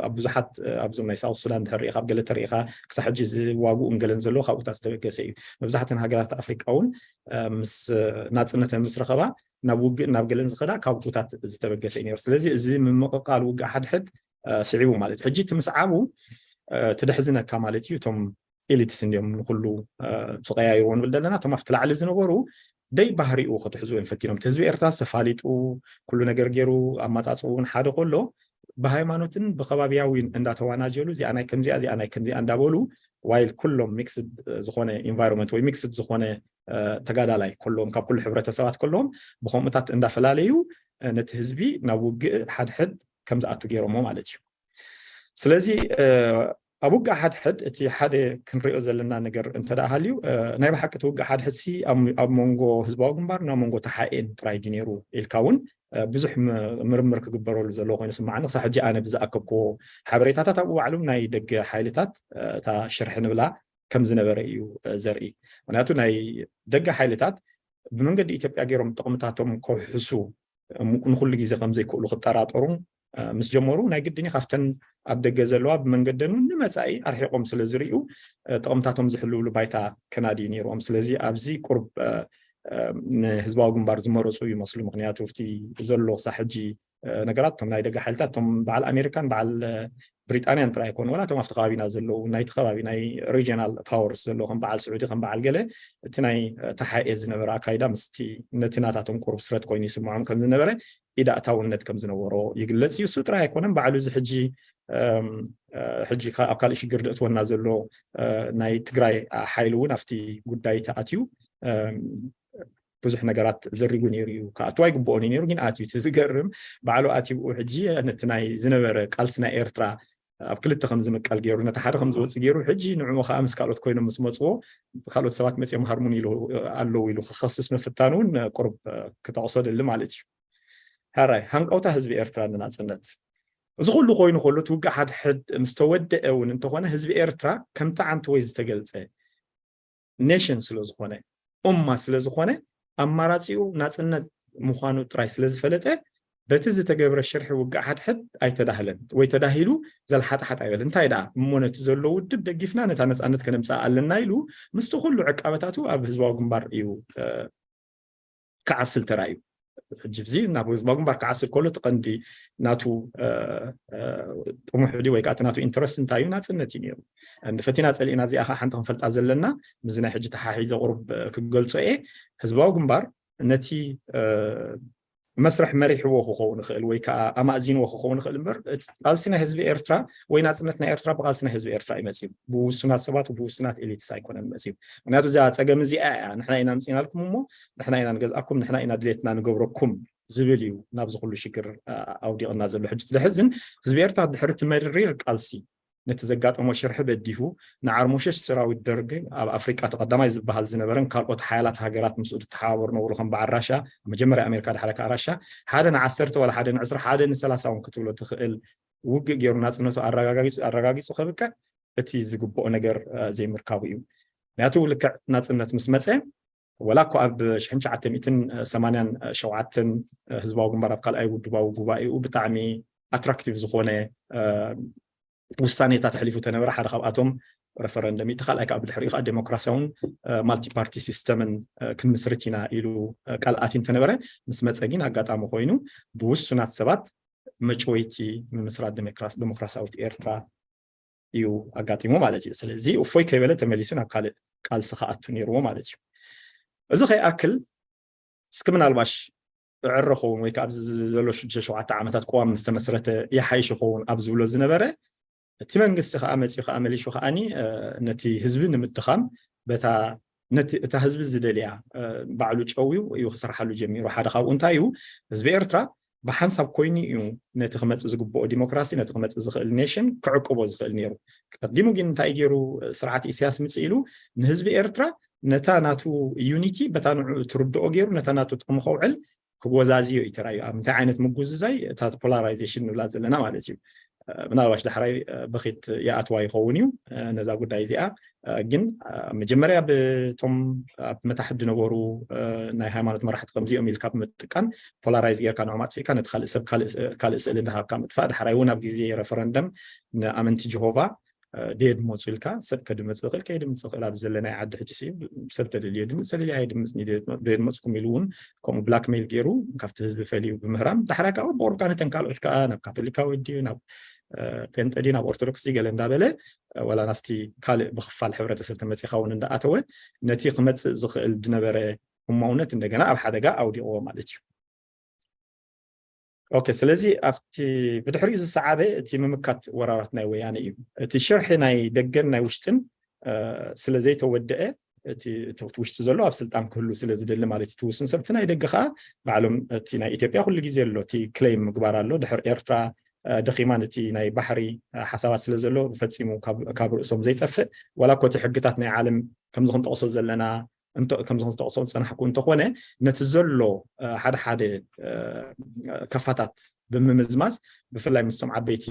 ኣብ ብዙሓት ኣብዞም ናይ ሳውት ሱዳን ድሕር ሪኢኻ ኣብ ገለ ተሪኢኻ ክሳብ ሕጂ ዝዋግኡ እንገለን ዘለዎ ካብኡታት ዝተበገሰ እዩ። መብዛሕተን ሃገራት ኣፍሪቃ እውን ምስ ናፅነተን ምስ ረኸባ ናብ ውግእ ናብ ገለን ዝኸዳ ካብ ቁታት ዝተበገሰ እዩ ነሩ። ስለዚ እዚ ምምቕቃል ውግእ ሓድሕድ ስዒቡ ማለት ሕጂ እቲ ምስዓቡ ትደሕዝነካ ማለት እዩ። እቶም ኤሊትስ እንዲኦም ንኩሉ ዝቀያይርዎ ንብል ዘለና እቶም ኣብቲ ላዕሊ ዝነበሩ ደይ ባህሪኡ ክትሕዝዎ እዮም ፈቲኖም። እቲ ህዝቢ ኤርትራ ዝተፋሊጡ ኩሉ ነገር ገይሩ ኣማጻጽኡ እውን ሓደ ከሎ ብሃይማኖትን ብከባቢያዊን እንዳተዋናጀሉ እዚኣ ናይ ከምዚኣ እዚኣ ናይ ከምዚኣ እንዳበሉ ዋይል ኩሎም ሚክስድ ዝኾነ ኢንቫይሮንመንት ወይ ሚክስድ ዝኾነ ተጋዳላይ ከለዎም ካብ ኩሉ ሕብረተሰባት ከለዎም ብከምኡታት እንዳፈላለዩ ነቲ ህዝቢ ናብ ውግእ ሓድሕድ ከም ዝኣቱ ገይሮሞ ማለት እዩ። ስለዚ ኣብ ውግእ ሓድሕድ እቲ ሓደ ክንሪኦ ዘለና ነገር እንተ ደኣ ሃልዩ ናይ ብሓቂ እቲ ውግእ ሓድሕድ ሲ ኣብ መንጎ ህዝባዊ ግንባር ናብ መንጎ ተሓኤን ጥራይ ድዩ ነይሩ ኢልካ እውን ብዙሕ ምርምር ክግበረሉ ዘለዎ ኮይኑ ስማዓኒ። ክሳብ ሕጂ ኣነ ብዝኣከብክዎ ሓበሬታታት ኣብኡ ባዕሉ ናይ ደገ ሓይልታት እታ ሽርሒ ንብላ ከም ዝነበረ እዩ ዘርኢ። ምክንያቱ ናይ ደገ ሓይልታት ብመንገዲ ኢትዮጵያ ገይሮም ጥቕምታቶም ከውሕሱ ንኩሉ ግዜ ከም ዘይክእሉ ክጠራጠሩ ምስ ጀመሩ ናይ ግድን ካብተን ኣብ ደገ ዘለዋ ብመንገደን እውን ንመፃኢ ኣርሒቆም ስለ ዝርእዩ ጥቕምታቶም ዝሕልውሉ ባይታ ከናድዩ ነይርዎም። ስለዚ ኣብዚ ቁርብ ንህዝባዊ ግንባር ዝመረፁ ይመስሉ። ምክንያቱ እቲ ዘሎ ክሳብ ሕጂ ነገራት እቶም ናይ ደገ ሓይልታት እቶም በዓል ኣሜሪካን በዓል ብሪጣንያን ጥራይ ኣይኮኑ ዋላ እቶም ኣብቲ ከባቢና ዘለዉ ናይቲ ከባቢ ናይ ሪጂናል ፓወርስ ዘለዉ ከም በዓል ስዑዲ ከም በዓል ገለ እቲ ናይ ተሓኤ ዝነበረ ኣካይዳ ምስቲ ነቲ ናታቶም ቁሩብ ስረት ኮይኑ ይስምዖም ከም ዝነበረ ኢዳእታውነት ከም ዝነበሮ ይግለጽ እዩ። እሱ ጥራይ ኣይኮነን ባዕሉ እዚ ሕጂ ሕጂ ኣብ ካልእ ሽግር ዘእትወና ዘሎ ናይ ትግራይ ሓይሊ እውን ኣብቲ ጉዳይ ተኣትዩ ብዙሕ ነገራት ዘሪጉ ነይሩ እዩ። ክኣቱ ኣይግብኦን እዩ ነይሩ ግን ኣትዩ። እቲ ዝገርም ባዕሉ ኣትዩ ብኡ ሕጂ ነቲ ናይ ዝነበረ ቃልሲ ናይ ኤርትራ ኣብ ክልተ ከም ዝምቀል ገይሩ ነቲ ሓደ ከም ዝወፅእ ገይሩ ሕጂ ንዕኡ ከዓ ምስ ካልኦት ኮይኖም ምስ መፅዎ ካልኦት ሰባት መፅኦም ሃርሙን ኣለዉ ኢሉ ክኸስስ ምፍታን እውን ቁሩብ ክጠቕሶ ደሊ ማለት እዩ። ሕራይ ሃንቀውታ ህዝቢ ኤርትራ ንናፅነት እዚ ኩሉ ኮይኑ ከሎ እቲ ውግእ ሓድሕድ ምስ ተወደአ እውን እንተኾነ ህዝቢ ኤርትራ ከምቲ ዓንተወይ ዝተገልፀ ኔሽን ስለ ዝኾነ ኡማ ስለ ዝኾነ ኣማራፂኡ ናፅነት ምዃኑ ጥራይ ስለ ዝፈለጠ በቲ ዝተገብረ ሽርሒ ውግእ ሓድሕድ ኣይተዳህለን ወይ ተዳሂሉ ዘልሓጥሓጥ ኣይበል እንታይ ደኣ እሞ ነቲ ዘሎ ውድብ ደጊፍና ነታ ነፃነት ከነምፅኣ ኣለና ኢሉ ምስቲ ኩሉ ዕቃበታቱ ኣብ ህዝባዊ ግንባር እዩ ክዓስል ተራእዩ። ሕጂ ብዚ ናብ ህዝባዊ ግንባር ክዓስል ከሎ እቲ ቀንዲ ናቱ ጥሙሕ ድዩ ወይ ከዓ እቲ ናቱ ኢንተረስት እንታይ እዩ? ናፅነት እዩ ነይሩ። እንዲ ፈቲና ፀሊእና ኣብዚኣ ከዓ ሓንቲ ክንፈልጣ ዘለና፣ ምዚ ናይ ሕጂ ተሓሒዘ ቁሩብ ክገልፆ እየ። ህዝባዊ ግንባር ነቲ መስርሕ መሪሕዎ ክኸውን ይኽእል ወይ ከዓ ኣማእዚንዎ ክኸውን ይኽእል እምበር፣ እቲ ቃልሲ ናይ ህዝቢ ኤርትራ ወይ ናፅነት ናይ ኤርትራ ብቃልሲ ናይ ህዝቢ ኤርትራ እዩ መፅዩ። ብውሱናት ሰባት ብውሱናት ኤሊትስ ኣይኮነን መፅዩ። ምክንያቱ እዛ ፀገም እዚኣ እያ ንሕና ኢና ምፅኢናልኩም እሞ ንሕና ኢና ንገዝኣኩም፣ ንሕና ኢና ድሌትና ንገብረኩም ዝብል እዩ ናብዚ ኩሉ ሽግር ኣውዲቕና ዘሎ። ሕጂ ትደሕዝን ህዝቢ ኤርትራ ድሕሪ እቲ መሪር ቃልሲ ነቲ ዘጋጠሞ ሽርሒ በዲሁ ንዓርሞሸሽ ሰራዊት ደርግ ኣብ ኣፍሪቃ ተቐዳማይ ዝበሃል ዝነበረን ካልኦት ሓያላት ሃገራት ምስኡ ትተሓባበሩ ነበሩ ከም በዓል ራሻ፣ መጀመርያ ኣሜሪካ ድሓረ ከዓ ራሻ፣ ሓደ ንዓሰርተ ዋላ ሓደ ንዕስራ ሓደ ንሰላሳ እውን ክትብሎ ትኽእል ውግእ ገይሩ ናፅነቱ ኣረጋጊፁ ከብቅዕ እቲ ዝግብኦ ነገር ዘይምርካቡ እዩ። ምክንያቱ ልክዕ ናፅነት ምስ መፀ ወላ እኮ ኣብ ሽሕን ትሽዓተ ሚእትን ሰማንያን ሸውዓተን ህዝባዊ ግንባር ኣብ ካልኣይ ውድባዊ ጉባኤኡ ብጣዕሚ ኣትራክቲቭ ዝኾነ ውሳኔታት ኣሕሊፉ ተነበረ። ሓደ ካብኣቶም ረፈረንደም እዩ። እቲ ካልኣይ ከዓ ብድሕሪኡ ከዓ ዴሞክራሲያውን ማልቲፓርቲ ሲስተምን ክንምስርት ኢና ኢሉ ቃል ኣትዩ እንተነበረ ምስ መፀ ግን ኣጋጣሚ ኮይኑ ብውሱናት ሰባት መጭወይቲ ምምስራት ዴሞክራሲያዊት ኤርትራ እዩ ኣጋጢሙ ማለት እዩ። ስለዚ እፎይ ከይበለ ተመሊሱ ናብ ካልእ ቃልሲ ክኣቱ ነይርዎ ማለት እዩ። እዚ ከይኣክል እስኪ ምናልባሽ ዕረ ኸውን ወይ ከዓ ኣብዚ ዘሎ ሽዱሽተ ሸውዓተ ዓመታት ቅዋም ምስ ተመስረተ ይሓይሽ ኸውን ኣብ ዝብሎ ዝነበረ እቲ መንግስቲ ከዓ መፅዩ ከዓ መሊሹ ከዓኒ ነቲ ህዝቢ ንምድኻም በታ ነቲ እታ ህዝቢ ዝደልያ ባዕሉ ጨውዩ እዩ ክስርሓሉ ጀሚሩ። ሓደ ካብኡ እንታይ እዩ ህዝቢ ኤርትራ ብሓንሳብ ኮይኑ እዩ ነቲ ክመፅእ ዝግብኦ ዲሞክራሲ ነቲ ክመፅእ ዝኽእል ኔሽን ክዕቅቦ ዝኽእል ነይሩ። ቀዲሙ ግን እንታይ ገይሩ ስርዓት ኢሳያስ ምፅእ ኢሉ ንህዝቢ ኤርትራ ነታ ናቱ ዩኒቲ በታ ንዑ ትርድኦ ገይሩ ነታ ናቱ ጥቕሚ ከውዕል ክጎዛዝዮ እዩ ተራዩ። ኣብ እንታይ ዓይነት ምጉዝዛይ እታ ፖላራይዜሽን ንብላ ዘለና ማለት እዩ። ምናልባሽ ዳሕራይ በኺት ይኣትዋ ይኸውን እዩ ነዛ ጉዳይ እዚኣ። ግን መጀመርያ ብቶም ኣብ መታሕት ዝነበሩ ናይ ሃይማኖት መራሕቲ ከምዚኦም ኢልካ ብምጥቃን ፖላራይዝ ጌርካ ንዖም ኣጥፊእካ ነቲ ካልእ ሰብ ካልእ ስእሊ እንዳሃብካ ምጥፋእ ዳሕራይ እውን ኣብ ግዜ ረፈረንደም ንኣመንቲ ጀሆቫ ደየድመፁ ኢልካ ሰብ ከድመፅ ዝኽእል ከየድምፅ ዝኽእል ኣብ ዘለናይ ዓዲ ሕጂ ሰብ ተደልዮ ድምፅ ተደልዮ ኣይድምፅ ደየድመፅኩም ኢሉ እውን ከምኡ ብላክሜይል ገይሩ ካብቲ ህዝቢ ፈልዩ ብምህራም ዳሕራይ ከዓ ብኦርጋን እተን ካልኦት ከዓ ናብ ካቶሊካዊ ድዩ ናብ ጴንጠ ድዩ ናብ ኦርቶዶክስ ገለ እንዳበለ ዋላ ናብቲ ካልእ ብክፋል ሕብረተሰብ ተመፂኻ እውን እንዳኣተወ ነቲ ክመፅእ ዝኽእል ዝነበረ ህማውነት እንደገና ኣብ ሓደጋ ኣውዲቕዎ ማለት እዩ። ኦኬ ስለዚ ኣብቲ ብድሕሪኡ ዝሰዓበ እቲ ምምካት ወራራት ናይ ወያነ እዩ። እቲ ሽርሒ ናይ ደገን ናይ ውሽጥን ስለ ዘይተወደአ እቲ ውሽጢ ዘሎ ኣብ ስልጣን ክህሉ ስለ ዝደሊ ማለት እቲ ውሱን ሰብቲ ናይ ደገ ከዓ ባዕሎም እቲ ናይ ኢትዮጵያ ኩሉ ግዜ ኣሎ እቲ ክሌም ምግባር ኣሎ ድሕር ኤርትራ ደኺማን እቲ ናይ ባሕሪ ሓሳባት ስለ ዘሎ ፈፂሙ ካብ ርእሶም ዘይጠፍእ ዋላ ኮቲ ሕግታት ናይ ዓለም ከምዚ ክንጠቕሶ ዘለና ከምዚ ክንጠቕሶ ዝፀናሕኩ እንተኾነ ነቲ ዘሎ ሓደ ሓደ ከፋታት ብምምዝማዝ ብፍላይ ምስቶም ዓበይቲ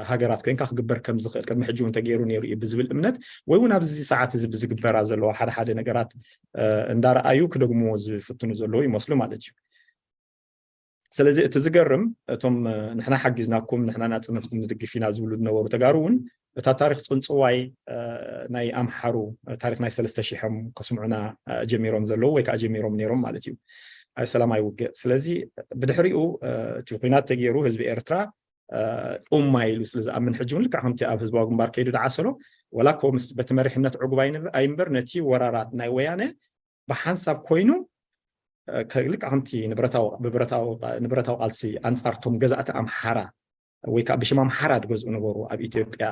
ሃገራት ኮይንካ ክግበር ከም ዝኽእል ቅድሚ ሕጂ እውን ተገይሩ ነይሩ እዩ ብዝብል እምነት ወይ እውን ኣብዚ ሰዓት እዚ ብዝግበራ ዘለዋ ሓደ ሓደ ነገራት እንዳረኣዩ ክደግምዎ ዝፍትኑ ዘለዉ ይመስሉ ማለት እዩ። ስለዚ እቲ ዝገርም እቶም ንሕና ሓጊዝናኩም ንሕና ናፅነትኩም ንድግፍ ኢና ዝብሉ ዝነበሩ ተጋሩ እውን እታ ታሪክ ፅንፅዋይ ናይ ኣምሓሩ ታሪክ ናይ ሰለስተ ሽሖም ከስምዑና ጀሚሮም ዘለዉ ወይ ከዓ ጀሚሮም ነይሮም ማለት እዩ። ሰላማይ ውግእ ስለዚ ብድሕሪኡ እቲ ኩናት ተገይሩ ህዝቢ ኤርትራ ኡማ ኢሉ ስለ ዝኣምን ሕጂ እውን ልክዕ ከምቲ ኣብ ህዝባዊ ግንባር ከይዱ ዝዓሰሎ ወላ ኮ ምስ በቲ መሪሕነት ዕጉብ ኣይንብ- ኣይንበር ነቲ ወራራት ናይ ወያነ ብሓንሳብ ኮይኑ ከ- ልክዕ ከምቲ ንብረታዊ ብብረታዊ ንብረታዊ ቃልሲ ኣንጻርቶም ገዛእቲ ኣምሓራ ወይ ከዓ ብሽም ኣምሓራ ዝገዝኡ ነበሩ ኣብ ኢትዮጵያ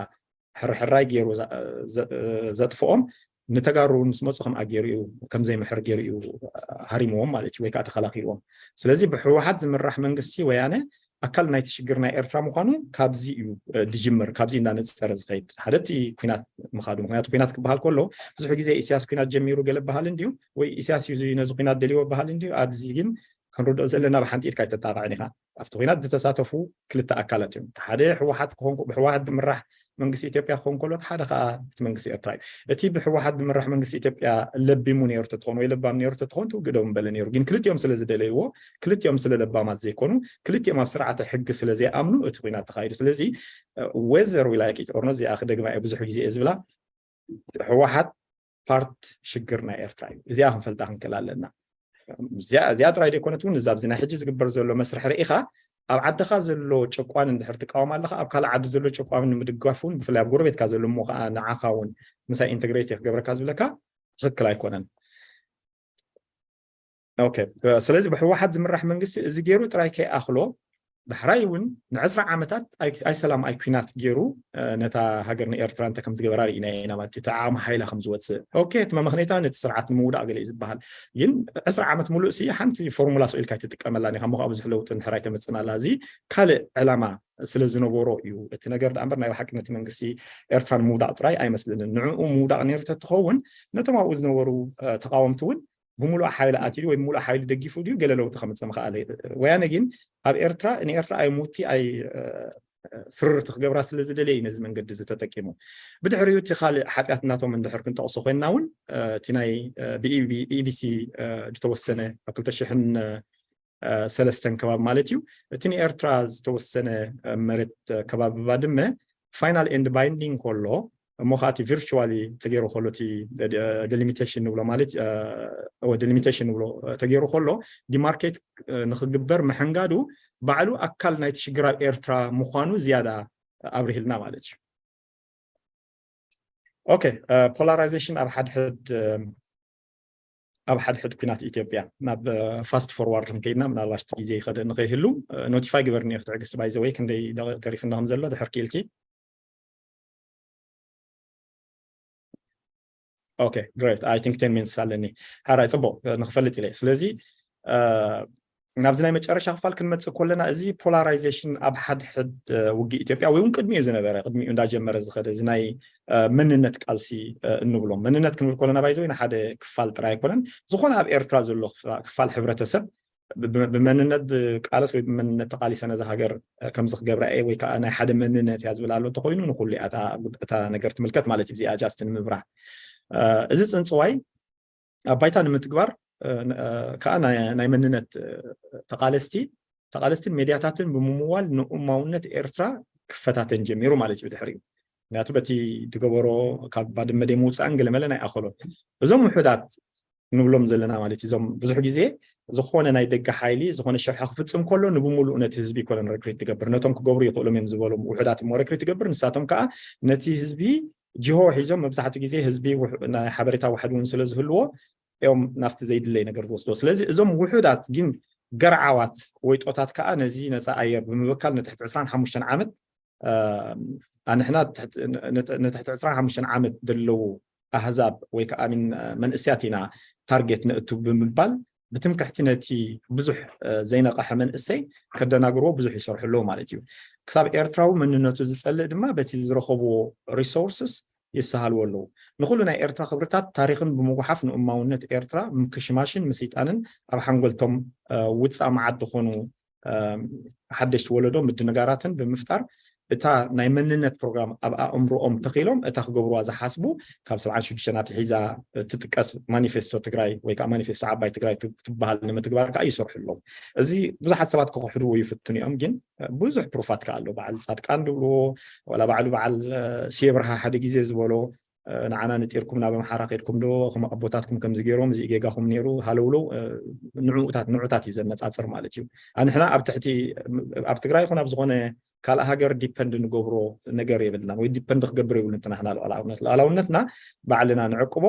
ሕርሕራይ ገይሩ ዘ- ዘ- ዘጥፍኦም ንተጋሩ ምስ መፁ ከምኣ ገይሩ እዩ ከምዘይምሕር ገይሩ እዩ ሃሪምዎም ማለት እዩ ወይ ከዓ ተኸላኪልዎም። ስለዚ ብህወሓት ዝምራሕ መንግስቲ ወያነ ኣካል ናይቲ ሽግር ናይ ኤርትራ ምዃኑ ካብዚ እዩ ድጅምር ካብዚ እንዳነፀረ ዝኸይድ ሓደ እቲ ኩናት ምኻዱ ምክንያቱ ኩናት ክበሃል ከሎ ብዙሕ ግዜ ኢሳያስ ኩናት ጀሚሩ ገለ በሃል እንድዩ ወይ ኢሳያስ እዩ ነዚ ኩናት ደልዎ በሃል እንድዩ ኣብዚ ግን ክንርድኦ ዘለና ብሓንቲ ኢድካ ኣይተጣቕዕን ኢኻ ኣብቲ ኩናት ዝተሳተፉ ክልተ ኣካላት እዮም ሓደ ህወሓት ክኾን ብህወሓት ዝምራሕ መንግስቲ ኢትዮጵያ ክኸውን ከሎ ሓደ ከዓ እቲ መንግስቲ ኤርትራ እዩ። እቲ ብህወሓት ዝምራሕ መንግስቲ ኢትዮጵያ ለቢሙ ነይሩ ተትኾን ወይ ለባም ነይሩ ተትኾን ትውግእ ደው ምበለ ነይሩ። ግን ክልቲኦም ስለ ዝደለይዎ ክልቲኦም ስለ ለባማት ዘይኮኑ ክልቲኦም ኣብ ስርዓተ ሕጊ ስለ ዘይኣምኑ እቲ ኩናት ተኻይዱ። ስለዚ whether we like it or not እዚኣ ክደግማ እየ ብዙሕ ግዜ እየ ዝብላ ህወሓት ፓርት ሽግር ናይ ኤርትራ እዩ። እዚኣ ክንፈልጣ ክንክእል ኣለና። እዚኣ ጥራይ ዘይኮነት እውን እዛ ኣብዚ ናይ ሕጂ ዝግበር ዘሎ መስርሕ ርኢኻ ኣብ ዓድኻ ዘሎ ጭቋን እንድሕር ትቃወም ኣለኻ ኣብ ካልእ ዓዲ ዘሎ ጭቋን ንምድጋፍ እውን ብፍላይ ኣብ ጎረቤትካ ዘሎ እሞ ከዓ ንዓኻ እውን ምሳይ ኢንተግሬት ክገብረካ ዝብለካ ትኽክል ኣይኮነን። ኦኬ ስለዚ ብህወሓት ዝምራሕ መንግስቲ እዚ ገይሩ ጥራይ ከይኣኽሎ ዳሕራይ እውን ንዕስራ ዓመታት ኣይ ሰላም ኣይ ኩናት ገይሩ ነታ ሃገር ንኤርትራ እንተ ከም ዝገበራ ርኢና ኢና ማለት እቲ ዓቕሚ ሓይላ ከም ዝወፅእ ኦኬ እቲ መመኽነይታ ነቲ ስርዓት ንምውዳቕ ገለ እዩ ዝበሃል ግን ዕስራ ዓመት ሙሉእ ሲ ሓንቲ ፎርሙላ ስኢልካ ኣይትጥቀመላን ኢኻ እሞ ብዙሕ ለውጢ እንድሕር ኣይተመፅእን ኣላ እዚ ካልእ ዕላማ ስለ ዝነበሮ እዩ እቲ ነገር ደኣ እምበር ናይ ብሓቂ ነቲ መንግስቲ ኤርትራ ንምውዳቕ ጥራይ ኣይመስልንን ንዕኡ ምውዳቕ ነይሩ ተትኸውን ነቶም ኣብኡ ዝነበሩ ተቃወምቲ እውን ብምሉእ ሓይሊ ኣትዩ ወይ ብምሉእ ሓይሊ ደጊፉ ድዩ ገለ ለውጢ ከምፅእ ምኽኣለ ወያነ ግን ኣብ ኤርትራ ንኤርትራ ኣይ ሙቲ ኣይ ስርርቲ ክገብራ ስለ ዝደለየ እዩ ነዚ መንገዲ እዚ ተጠቂሙ ብድሕሪኡ እቲ ካልእ ሓጢኣት እናቶም እንድሕር ክንጠቕሶ ኮይንና እውን እቲ ናይ ብኢቢሲ ዝተወሰነ ኣብ ክልተ ሽሕን ሰለስተን ከባቢ ማለት እዩ እቲ ንኤርትራ ዝተወሰነ መሬት ከባቢ ባድመ final and binding ከሎ እሞ ከዓ እቲ virtually ተገይሩ ከሎ እቲ delimitation ንብሎ ማለት delimitation ንብሎ ተገይሩ ከሎ demarcate ንክግበር ምሕንጋዱ ባዕሉ ኣካል ናይቲ ሽግር ኣብ ኤርትራ ምዃኑ ዝያዳ ኣብርሂልና ማለት እዩ okay polarization ኣብ ሓድሕድ ኣብ ሓድሕድ ኩናት ኢትዮጵያ ናብ fast forward ክንከይድና ምናልባሽ እቲ ግዜ ይኸደ ንኸይህሉ notify ግበርኒ ክትዕግስቲ by the way ክንደይ ደቂቕ ተሪፍና ከም ዘሎ ድሕር ክኢልኪ okay great I think ten minutes ኣለኒ ሓራይ ፅቡቅ ንክፈልጥ ኢለ ስለዚ ናብዚ ናይ መጨረሻ ክፋል ክንመፅእ ከለና እዚ polarization ኣብ ሓድሕድ ውግእ ኢትዮጵያ ወይ እውን ቅድሚኡ ዝነበረ ቅድሚኡ እንዳጀመረ ዝኸደ እዚ ናይ መንነት ቃልሲ እንብሎም መንነት ክንብል ከለና by the way ንሓደ ክፋል ጥራይ ኣይኮነን ዝኾነ ኣብ ኤርትራ ዘሎ ክፋል ሕብረተሰብ ብመንነት ዝቃለስ ወይ ብመንነት ተቃሊሰ ነዛ ሃገር ከምዚ ክገብራ እየ ወይ ከዓ ናይ ሓደ መንነት እያ ዝብል ኣሎ እንተኮይኑ ንኩሉ እያ እታ ነገር ትምልከት ማለት እዩ እዚኣ just ንምብራህ እዚ ፅንፅዋይ ኣብ ባይታ ንምትግባር ከዓ ናይ መንነት ተቃለስቲ ተቃለስትን ሜድያታትን ብምምዋል ንእማውነት ኤርትራ ክፈታተን ጀሚሩ ማለት እዩ ድሕሪኡ ምክንያቱ በቲ ዝገበሮ ካብ ባድመ ደይ ምውፃእን ገለመለን ኣይኣኸሎን እዞም ውሑዳት ንብሎም ዘለና ማለት እዞም ብዙሕ ግዜ ዝኾነ ናይ ደገ ሓይሊ ዝኾነ ሽርሒ ክፍፅም ከሎ ንብምሉእ ነቲ ህዝቢ ይኮነን ረክሪት ትገብር ነቶም ክገብሩ ይኽእሎም እዮም ዝበሎም ውሑዳት እሞ ረክሪት ትገብር ንሳቶም ከዓ ነቲ ህዝቢ ጅሆ ሒዞም መብዛሕትኡ ግዜ ህዝቢ ናይ ሓበሬታ ዋሕድ እውን ስለ ዝህልዎ እዮም ናብቲ ዘይድለይ ነገር ዝወስዶ ስለዚ እዞም ውሑዳት ግን ገርዓዋት ወይጦታት ከዓ ነዚ ነፃ ኣየር ብምብካል ንትሕቲ ዕስራን ሓሙሽተን ዓመት ኣንሕና ንትሕቲ ዕስራን ሓሙሽተን ዓመት ዘለዉ ኣህዛብ ወይ ከዓ መንእስያት ኢና ታርጌት ነእቱ ብምባል ብትምክሕቲ ነቲ ብዙሕ ዘይነቐሐ መንእሰይ ከደናግርዎ ብዙሕ ይሰርሑ ኣለዉ ማለት እዩ ክሳብ ኤርትራዊ መንነቱ ዝፀልእ ድማ በቲ ዝረኸብዎ resources ይሰሃልዎ ኣለዉ ንኩሉ ናይ ኤርትራ ክብርታት ታሪክን ብምጉሓፍ ንእማውነት ኤርትራ ምክሽማሽን ምስይጣንን ኣብ ሓንጎልቶም ውፃእ መዓት ዝኾኑ ሓደሽቲ ወለዶ ምድንጋራትን ብምፍጣር እታ ናይ መንነት ፕሮግራም ኣብ ኣእምሮኦም ተኺሎም እታ ክገብርዋ ዝሓስቡ ካብ ሰብዓን ሽዱሽተን ኣትሒዛ ትጥቀስ ማኒፌስቶ ትግራይ ወይ ከዓ ማኒፌስቶ ዓባይ ትግራይ ትበሃል ንምትግባር ከዓ ይሰርሑ ኣለዉ እዚ ብዙሓት ሰባት ክኽሕድዎ ይፍትኑ እዮም ግን ብዙሕ ፕሩፋት ከዓ ኣሎ በዓል ፃድቃን ዝብልዎ ዋላ ባዕሉ በዓል ስየ ብርሃ ሓደ ግዜ ዝበሎ ንዓና ንጢርኩም ናብ ኣምሓራ ከድኩም ዶ ከም ኣቦታትኩም ከምዚ ገይሮም እዚ ጌጋኹም ነይሩ ሃለውለው ንዑታት ንዑታት እዩ ዘነፃፅር ማለት እዩ ንሕና ኣብ ትሕቲ ኣብ ትግራይ ይኹን ኣብ ዝኾነ ካልእ ሃገር ዲፐንድ ንገብሮ ነገር የብልናን ወይ ዲፐንድ ክገብር የብሉ እንትና ሕና ልኣላውነት ልኣላውነትና ባዕልና ንዕቅቦ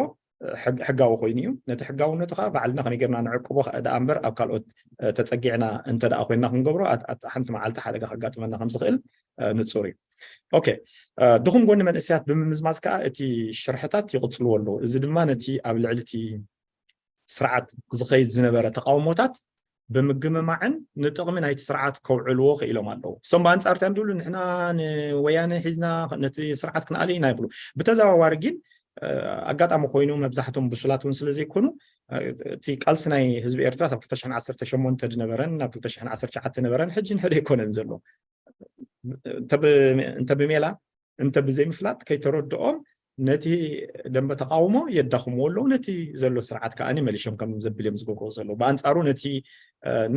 ሕጋዊ ኮይኑ እዩ ነቲ ሕጋውነቱ ከዓ ባዕልና ከመይ ጌርና ንዕቅቦ ደኣ እምበር ኣብ ካልኦት ተፀጊዕና እንተ ደኣ ኮይንና ክንገብሮ ሓንቲ መዓልቲ ሓደጋ ከጋጥመና ከም ዝኽእል ንፁር እዩ ኦኬ ድኹም ጎኒ መንእስያት ብምምዝማዝ ከዓ እቲ ሽርሕታት ይቕፅልዎ ኣለዉ እዚ ድማ ነቲ ኣብ ልዕሊ እቲ ስርዓት ዝኸይድ ዝነበረ ተቃውሞታት ብምግምማዕን ንጥቕሚ ናይቲ ስርዓት ከውዕልዎ ክኢሎም ኣለዉ እሶም ብኣንፃር እንታይ ዝብሉ ንሕና ንወያነ ሒዝና ነቲ ስርዓት ክንኣሊ ኢና ይብሉ ብተዘዋዋሪ ግን ኣጋጣሚ ኮይኑ መብዛሕቶም ብሱላት እውን ስለ ዘይኮኑ እቲ ቃልሲ ናይ ህዝቢ ኤርትራ ኣብ ክልተ ሽሕን ዓሰርተ ሸሞንተ ዝነበረን ናብ ክልተ ሽሕን ዓሰርተ ትሽዓተ ነበረን ሕጂ ንሕደ ኣይኮነን ዘሎ እንተ ብሜላ እንተ ብዘይምፍላጥ ከይተረድኦም ነቲ ደንበ ተቃውሞ የዳኽምዎ ኣለዉ ነቲ ዘሎ ስርዓት ከዓ መሊሾም ከም ዘብል እዮም ዝገብርዎ ዘለዉ ብኣንፃሩ ነቲ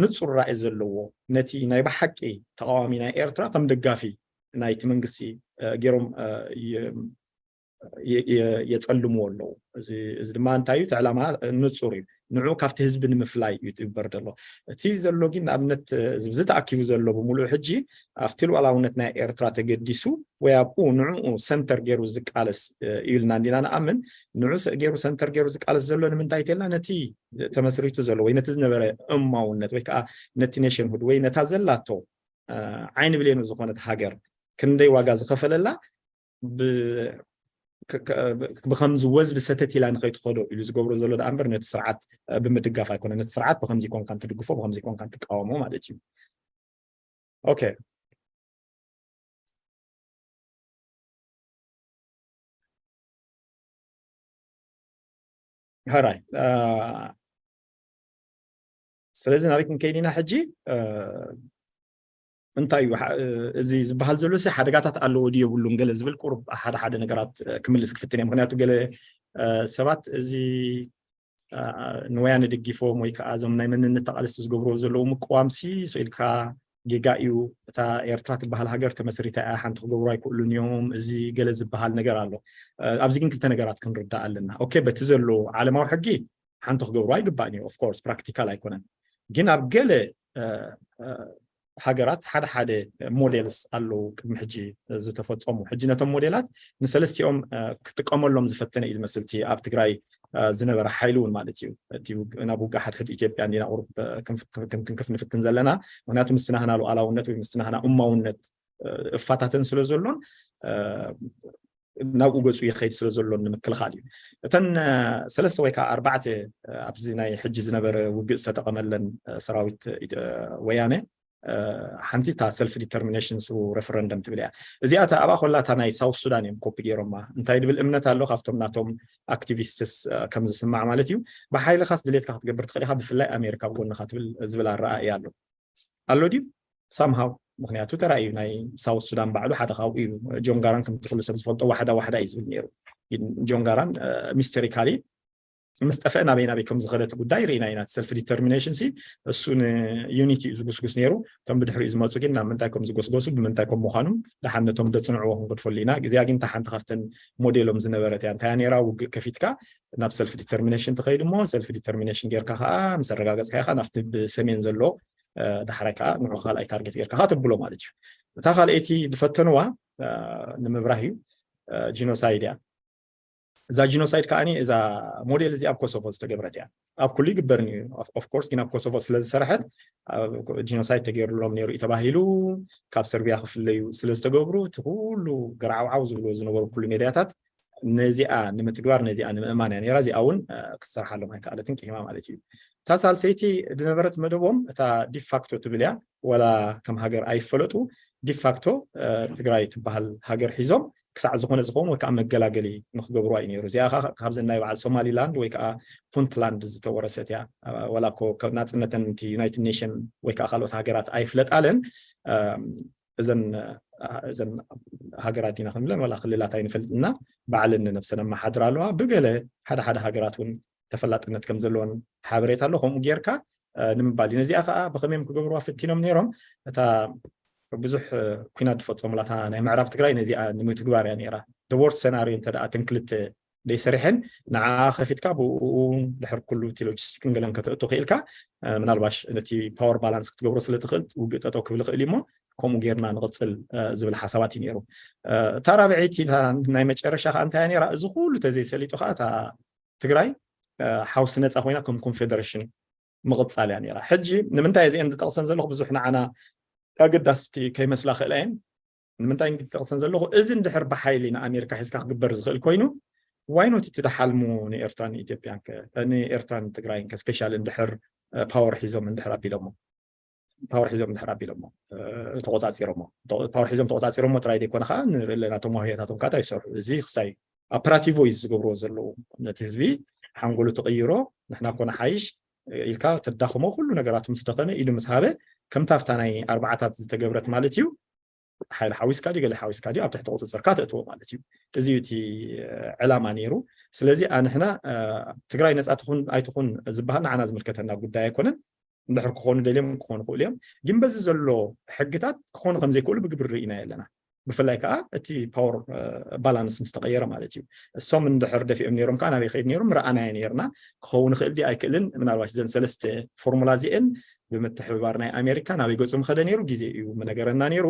ንፁር ራእይ ዘለዎ ነቲ ናይ ብሓቂ ተቃዋሚ ናይ ኤርትራ ከም ደጋፊ ናይቲ መንግስቲ ገይሮም የፀልምዎ ኣለዉ እዚ ድማ እንታይ እዩ እቲ ዕላማ ንፁር እዩ ንዑ ካብቲ ህዝቢ ንምፍላይ እዩ ትግበር ዘሎ። እቲ ዘሎ ግን ንኣብነት ዝብዚ ተኣኪቡ ዘሎ ብምሉእ ሕጂ ኣብቲ ሉዓላውነት ናይ ኤርትራ ተገዲሱ ወይ ኣብኡ ንዕኡ ሰንተር ገይሩ ዝቃለስ እዩ ኢልና እንዲና ንኣምን። ንዑ ገይሩ ሰንተር ገይሩ ዝቃለስ ዘሎ ንምንታይ ተልና ነቲ ተመስሪቱ ዘሎ ወይ ነቲ ዝነበረ እማውነት ወይ ከዓ ነቲ ኔሽንሁድ ወይ ነታ ዘላቶ ዓይኒ ብሌኑ ዝኾነት ሃገር ክንደይ ዋጋ ዝኸፈለላ ብከምዚ ወዝ ብሰተት ኢላ ንኸይትኸዶ ኢሉ ዝገብሮ ዘሎ ደኣ እምበር ነቲ ስርዓት ብምድጋፍ ኣይኮነ። ነቲ ስርዓት ብከምዚ ኮንካ እንትድግፎ ብከምዚ ኮንካ እንትቃወሞ ማለት እዩ። ኦኬ። ሃራይ ስለዚ ናበይ ክንከይድ ኢና ሕጂ? እንታይ እዩ እዚ ዝበሃል ዘሎ ሲ ሓደጋታት ኣለዎ ድዩ የብሉን ገለ ዝብል ቁሩብ ሓደ ሓደ ነገራት ክምልስ ክፍትን እየ። ምክንያቱ ገለ ሰባት እዚ ንወያነ ደጊፎም ወይ ከዓ እዞም ናይ መንነት ተቃለስቲ ዝገብርዎ ዘለዉ ምቅዋም ሲ ኢልካ ጌጋ እዩ። እታ ኤርትራ ትበሃል ሃገር ተመስሪታ እያ፣ ሓንቲ ክገብሩ ኣይክእሉን እዮም፣ እዚ ገለ ዝበሃል ነገር ኣሎ። ኣብዚ ግን ክልተ ነገራት ክንርዳእ ኣለና። ኦኬ፣ በቲ ዘሎ ዓለማዊ ሕጊ ሓንቲ ክገብሩ ኣይግባእን እዩ። ኦፍኮርስ ፕራክቲካል ኣይኮነን፣ ግን ኣብ ገለ ሃገራት ሓደ ሓደ ሞዴልስ ኣለዉ ቅድሚ ሕጂ ዝተፈጸሙ። ሕጂ ነቶም ሞዴላት ንሰለስቲኦም ክጥቀመሎም ዝፈተነ እዩ ዝመስል እቲ ኣብ ትግራይ ዝነበረ ሓይሊ እውን ማለት እዩ። እቲ ናብ ውግእ ሓድሕድ ኢትዮጵያ እንዲና ቁሩብ ክንትንክፍ ንፍትን ዘለና። ምክንያቱ ምስቲ ናህና ሉዓላውነት ወይ ምስቲ ናህና እማውነት እፋታተን ስለ ዘሎን ናብኡ ገፁ ይኸይድ ስለ ዘሎን ንምክልኻል እዩ። እተን ሰለስተ ወይ ከዓ ኣርባዕተ ኣብዚ ናይ ሕጂ ዝነበረ ውግእ ዝተጠቐመለን ሰራዊት ወያነ ሓንቲ እታ ሰልፍ ዲተርሚኔሽን ስሩ ሬፈረንደም ትብል እያ። እዚኣ እታ ኣብኣ ኮላ እታ ናይ ሳውት ሱዳን እዮም ኮፒ ገይሮማ። እንታይ ድብል እምነት ኣሎ ካብቶም ናቶም ኣክቲቪስትስ ከም ዝስማዕ ማለት እዩ። ብሓይልኻስ ድሌትካ ክትገብር ትኽእል ኢኻ፣ ብፍላይ ኣሜሪካ ኣብ ጎንኻ ትብል ዝብል ኣረኣእያ ኣሎ ኣሎ ድዩ ሳምሃው? ምክንያቱ ተራእዩ ናይ ሳውት ሱዳን ባዕሉ ሓደ ካብኡ እዩ። ጆን ጋራን ከምቲ ኩሉ ሰብ ዝፈልጦ ዋሕዳ ዋሕዳ እዩ ዝብል ነይሩ። ጆን ጋራን ሚስተሪካሊ ምስ ጠፍአ ናበይ ናበይ ከም ዝኸደት ጉዳይ ርኢና ኢና። ሰልፍ ዲተርሚኔሽን ሲ እሱ ንዩኒቲ እዩ ዝጉስጉስ ነይሩ። እቶም ብድሕሪኡ ዝመፁ ግን ናብ ምንታይ ከም ዝጎስጎሱ ብምንታይ ከም ምዃኑ ደሓነቶም ደፅንዕዎ ክንገድፈሉ ኢና። እዚኣ ግን እታ ሓንቲ ካብተን ሞዴሎም ዝነበረት እያ። እንታይ ነራ ውግእ ከፊትካ ናብ ሰልፍ ዲተርሚኔሽን ትኸይድ እሞ ሰልፍ ዲተርሚኔሽን ጌርካ ከዓ ምስ ኣረጋገፅካ ኢኻ ናብቲ ብሰሜን ዘሎ ዳሕራይ ከዓ ንዑ ካልኣይ ታርጌት ጌርካ ከዓ ተብሎ ማለት እዩ። እታ ካልኣይቲ ዝፈተንዋ ንምብራህ እዩ ጂኖሳይድ እያ። እዛ ጂኖሳይድ ከዓኒ እዛ ሞዴል እዚ ኣብ ኮሶቮ ዝተገብረት እያ። ኣብ ኩሉ ይግበርን እዩ ኦፍኮርስ፣ ግን ኣብ ኮሶቮ ስለ ዝሰረሐት ጂኖሳይድ ተገይሩሎም ነይሩ እዩ ተባሂሉ። ካብ ሰርቢያ ክፍለዩ ስለ ዝተገብሩ እቲ ኩሉ ገርዓውዓው ዝብልዎ ዝነበሩ ኩሉ ሜድያታት ነዚኣ ንምትግባር ነዚኣ ንምእማን እያ ነይራ። እዚኣ እውን ክትሰርሓሎም ኣይከኣለትን ቂማ ማለት እዩ። እታ ሳልሰይቲ ዝነበረት መደቦም እታ ዲፋክቶ ትብል እያ። ወላ ከም ሃገር ኣይፈለጡ ዲፋክቶ ትግራይ ትበሃል ሃገር ሒዞም ክሳዕ ዝኾነ ዝኸውን ወይ ከዓ መገላገሊ ንክገብሩ እዩ ነይሩ። እዚኣ ካብዚ ናይ በዓል ሶማሊላንድ ወይ ከዓ ፑንትላንድ ዝተወረሰት እያ። ወላ እኮ ናፅነተን ዩናይትድ ኔሽን ወይ ከዓ ካልኦት ሃገራት ኣይፍለጣለን። እዘን እዘን ሃገራት ዲና ክንብለን ዋላ ክልላት ኣይንፈልጥና ባዕለን ነብሰን ኣመሓድራ ኣለዋ። ብገለ ሓደ ሓደ ሃገራት እውን ተፈላጥነት ከም ዘለዎን ሓበሬታ ኣሎ። ከምኡ ጌርካ ንምባል እዩ። ነዚኣ ከዓ ብኸመዮም ክገብርዋ ፈቲኖም ነይሮም። እታ ብዙሕ ኩናት ዝፈፀሙላታ ናይ ምዕራብ ትግራይ ነዚኣ ንምትግባር እያ ነይራ። ወርስ ሰናርዮ እንተ ደኣ እተን ክልተ ደይሰሪሐን ንዓ ከፊትካ ብኡ ድሕር ኩሉ እቲ ሎጂስቲክን ገለን ከተእቱ ክኢልካ ምናልባሽ ነቲ ፓወር ባላንስ ክትገብሮ ስለ ትኽእል ውግእ ጠጠው ክብል ይኽእል እሞ ከምኡ ጌርና ንቕፅል ዝብል ሓሳባት እዩ ነይሩ። እታ ራብዐይቲ ናይ መጨረሻ ከዓ እንታይ ነራ? እዚ ኩሉ ተዘይሰሊጡ ከዓ እታ ትግራይ ሓውሲ ነፃ ኮይና ከም ኮንፌደሬሽን ምቕፃል እያ ነራ። ሕጂ ንምንታይ እዚአን ዝጠቕሰን ዘለኹ ብዙሕ ንዓና ኣገዳስቲ ከይመስላ ክእላ እየን። ንምንታይ ግን ዝጠቕሰን ዘለኹ እዚ እንድሕር ብሓይሊ ንኣሜሪካ ሒዝካ ክግበር ዝኽእል ኮይኑ ዋይኖት እቲ ዝሓልሙ ንኤርትራን ኢትዮጵያን ንኤርትራን ትግራይን ከ ስፔሻል እንድሕር ፓወር ሒዞም እንድሕር ኣቢሎሞ ፓወር ሒዞም እንድሕር ኣቢሎሞ ተቆፃፂሮሞ ፓወር ሒዞም ተቆፃፂሮሞ ጥራይ ዘይኮነ ከዓ ንርኢ ኣለና። እቶም ዋህዮታቶም ከዓ እንታይ ይሰርሑ? እዚ ክስታይ ኣፕራቲቮ እዩ ዝገብርዎ ዘለዉ። ነቲ ህዝቢ ሓንጎሉ ትቕይሮ ንሕና ኮነ ሓይሽ ኢልካ ተዳኽሞ ኩሉ ነገራቱ ምስ ደኸመ ኢሉ ምስ ሃበ ከምታ ኣብታ ናይ ኣርባዓታት ዝተገብረት ማለት እዩ። ሓይሊ ሓዊስካ ድዩ ገለ ሓዊስካ ድዩ ኣብ ትሕቲ ቁፅፅርካ ተእትዎ ማለት እዩ። እዚ እዩ እቲ ዕላማ ነይሩ። ስለዚ ኣንሕና ትግራይ ነፃ ትኹን ኣይትኹን ዝበሃል ንዓና ዝምልከተና ጉዳይ ኣይኮነን። እንድሕር ክኾኑ ደልዮም ክኾኑ ክእሉ እዮም። ግን በዚ ዘሎ ሕግታት ክኾኑ ከም ዘይክእሉ ብግብሪ ርኢና የለና። ብፍላይ ከዓ እቲ power balance ምስ ተቐየረ ማለት እዩ። እሶም እንድሕር ደፊኦም ነይሮም ከዓ ናበይ ከይድ ነይሮም ረኣናዮ ነይርና። ክኸውን ይኽእል ድዩ ኣይክእልን፣ ምናልባት ዘን ሰለስተ ፎርሙላ እዚአን ብምትሕብባር ናይ ኣሜሪካ ናበይ ገፁ ምኸደ ነይሩ ግዜ እዩ ምነገረና ነይሩ።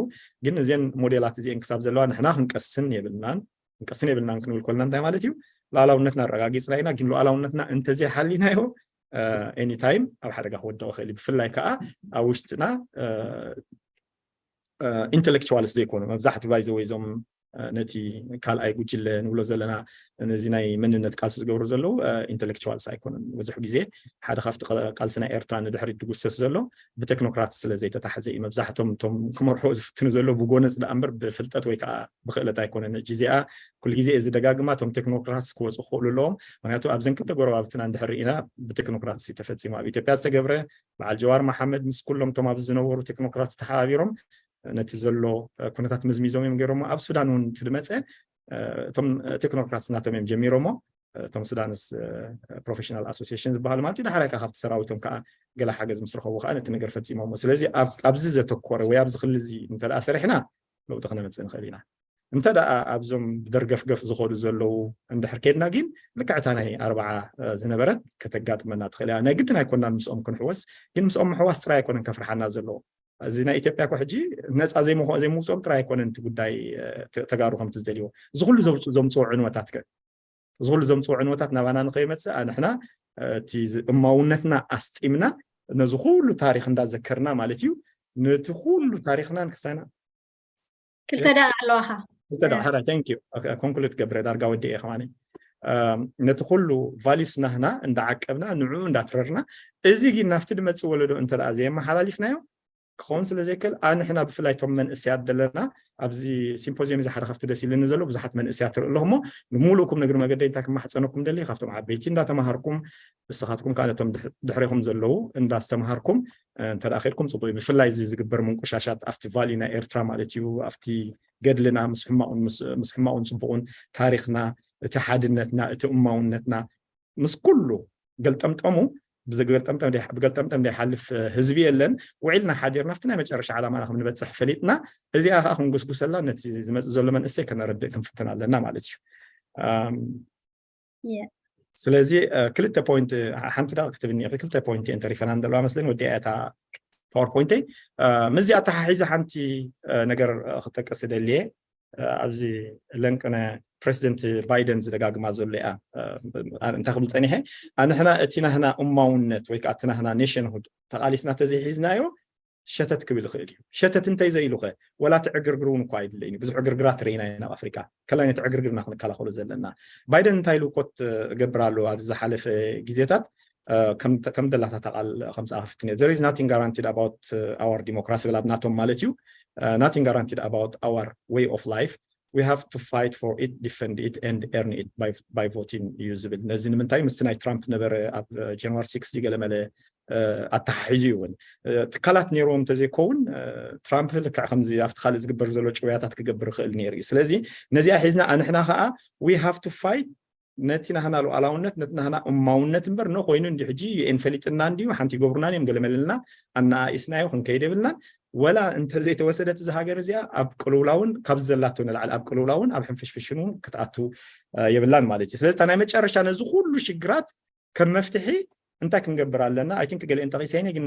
ግን እዚአን ሞዴላት እዚአን ክሳብ ዘለዋ ንሕና ክንቀስን የብልናን። ክንቀስን የብልናን ክንብል ከለና እንታይ ማለት እዩ? ሉዓላውነትና ኣረጋጊፅና ኢና። ግን ሉዓላውነትና እንተዘይሓሊናዮ ኤኒታይም ኣብ ሓደጋ ክወድቕ ይኽእል እዩ። ብፍላይ ከዓ ኣብ ውሽጥና ኢንተሌክቹዋልስ ዘይኮኑ መብዛሕትኡ ባይዘወይ እዞም ነቲ ካልኣይ ጉጅለ ንብሎ ዘለና ነዚ ናይ መንነት ቃልሲ ዝገብሩ ዘለዉ ኢንተሌክቹዋልስ ኣይኮኑን። ብዙሕ ግዜ ሓደ ካብቲ ቃልሲ ናይ ኤርትራ ንድሕሪት ድጉሰስ ዘሎ ብቴክኖክራት ስለ ዘይተታሕዘ እዩ። መብዛሕቶም እቶም ክመርሑ ዝፍትኑ ዘለዉ ብጎነፅ ደኣ እምበር ብፍልጠት ወይ ከዓ ብክእለት ኣይኮነን። ሕጂ እዚኣ ኩሉ ግዜ እዚ ደጋግማ እቶም ቴክኖክራትስ ክወፁ ክኽእሉ ኣለዎም። ምክንያቱ ኣብዘን ክልተ ጎረባብትና እንድሕር ኢና ብቴክኖክራትስ ተፈፂሙ ኣብ ኢትዮጵያ ዝተገብረ በዓል ጀዋር መሓመድ ምስ ኩሎም እቶም ኣብዚ ዝነበሩ ቴክኖክራት ተሓባቢሮም ነቲ ዘሎ ኩነታት መዝሚዞም እዮም ገይሮሞ። ኣብ ሱዳን እውን ትድመፀ እቶም ቴክኖክራትስ ናቶም እዮም ጀሚሮሞ። እቶም ሱዳንስ ፕሮፌሽናል ኣሶሲሽን ዝበሃሉ ማለት እዩ። ዳሕራይ ካብቲ ሰራዊቶም ከዓ ገለ ሓገዝ ምስ ረኸቡ ከዓ ነቲ ነገር ፈፂሞሞ። ስለዚ ኣብዚ ዘተኮረ ወይ ኣብዚ ክሊ እዚ እንተ ሰሪሕና ለውጢ ክነመፅእ ንኽእል ኢና። እንተ ደኣ ኣብዞም ብደርገፍገፍ ዝኸዱ ዘለዉ እንድሕር ከድና ግን ልክዕታ ናይ ኣርባዓ ዝነበረት ከተጋጥመና ትኽእል እያ። ናይ ግድን ኣይኮናን ምስኦም ክንሕወስ፣ ግን ምስኦም ምሕዋስ ጥራይ ኣይኮነን ከፍርሓና ዘለዎ። እዚ ናይ ኢትዮጵያ እኮ ሕጂ ነፃ ዘይምውፅኦም ጥራይ ኣይኮነን እቲ ጉዳይ ተጋሩ ከምቲ ዝደልዎ። እዚ ኩሉ ዘምፅኦ ዕንወታት ከ እዚ ኩሉ ዘምፅኦ ዕንወታት ናባና ንኸይመፅእ ኣንሕና እቲ እማውነትና ኣስጢምና ነዚ ኩሉ ታሪክ እንዳዘከርና ማለት እዩ። ነቲ ኩሉ ታሪክናን ክስታይና ክልተ ደቂቕ ኣለዋኻ። ክልተ ደቂቕ ሕራይ። Thank you። ኮንክሉድ ገብረ ዳርጋ ወዲ እየ ከማኒ። ነቲ ኩሉ ቫሊዩስ ናህና እንዳዓቀብና ንዕኡ እንዳትረርና እዚ ግን ናብቲ ድመፅእ ወለዶ እንተ ደኣ ዘየመሓላሊፍናዮ ክኸውን ስለ ዘይክእል ኣንሕና ብፍላይ እቶም መንእሰያት ዘለና ኣብዚ ሲምፖዚየም እዚ ሓደ ካብቲ ደስ ኢልኒ ዘሎ ብዙሓት መንእሰያት ትርኢ ኣለኹ እሞ ንምሉእኩም ንእግሪ መገደይ እንታይ ክማሕፀነኩም ደሊ ካብቶም ዓበይቲ እንዳተማሃርኩም ንስኻትኩም ከዓ ነቶም ድሕሬኹም ዘለዉ እንዳስተምሃርኩም እንተ ደኣ ከድኩም ፅቡቅ እዩ። ብፍላይ እዚ ዝግበር ምንቁሻሻት ኣብቲ ቫልዩ ናይ ኤርትራ ማለት እዩ ኣብቲ ገድልና ምስ ሕማቁን ጽቡቁን ታሪክና እቲ ሓድነትና እቲ እማውነትና ምስ ኩሉ ገልጠምጠሙ ብገልጠምጠም ዘይሓልፍ ህዝቢ የለን። ውዒልና ሓዲርና ኣብቲ ናይ መጨረሻ ዓላማና ከም ንበፅሕ ፈሊጥና እዚኣ ከዓ ክንጉስጉሰላ ነቲ ዝመፅእ ዘሎ መንእሰይ ከነረድእ ክንፍትን ኣለና ማለት እዩ። ስለዚ ክልተ ፖይንት ሓንቲ ዳ ክትብኒ ክልተ ፖይንት እየን ተሪፈና ዘለዋ መስለኒ ወዲኣ እታ ፓወርፖይንተይ ምስዚ ኣተሓሒዘ ሓንቲ ነገር ክጠቅስ ደልየ ኣብዚ ለንቅነ ፕሬዚደንት ባይደን ዝደጋግማ ዘሎ እያ። እንታይ ክብል ፀኒሐ ኣንሕና እቲ ናህና እማውነት ወይ ከዓ እቲ ናህና ኔሽንሁድ ተቃሊስና ተዘይሒዝናዮ ሸተት ክብል ይኽእል እዩ። ሸተት እንተይ ዘይሉኸ ወላ እቲ ዕግርግር እውን እኳ ኣይድለይን እዩ። ብዙሕ ዕግርግራት ርኢና ኢና ኣብ ኣፍሪካ ከላይ ነቲ ዕግርግርና ክንከላኸሉ ዘለና። ባይደን እንታይ ኢሉ ኮት እገብር ኣሎ ኣብዚ ዝሓለፈ ግዜታት ከም ደላታ ቃል ከምፃ ክፍትን there is nothing guaranteed about our democracy ብላ ናቶም ማለት እዩ nothing guaranteed about our way of life we have to fight for it defend it and earn it by voting እዩ ዝብል። ነዚ ንምንታይ ምስቲ ናይ ትራምፕ ነበረ ኣብ ጃንዋሪ ሲክስ ገለመለ ኣተሓሒዙ እዩ እውን ትካላት ነይርዎም እንተዘይከውን ትራምፕ ልክዕ ከምዚ ኣብቲ ካልእ ዝግበር ዘሎ ጭውያታት ክገብር ይኽእል ነይሩ እዩ። ስለዚ ነዚኣ ሒዝና ኣንሕና ከዓ we have to fight ነቲ ናህና ሉዓላውነት ነቲ ናህና እማውነት እምበር ኖ ኮይኑ እንዲ ሕጂ ዩኤን ፈሊጥና እንዲዩ ሓንቲ ይገብሩና እዮም ገለመለልና ኣነኣኢስናዮ ክንከይድ የብልናን። ወላ እንተዘይተወሰደት እዚ ሃገር እዚኣ ኣብ ቅልውላውን ካብ ዘላቶ ንላዕሊ ኣብ ቅልውላውን ኣብ ሕንፍሽፍሽን እውን ክትኣቱ የብላን ማለት እዩ። ስለዚ ናይ መጨረሻ ነዚ ኩሉ ሽግራት ከም መፍትሒ እንታይ ክንገብር ኣለና? ኣይ ቲንክ ገሊአን ጠቂሰ ግን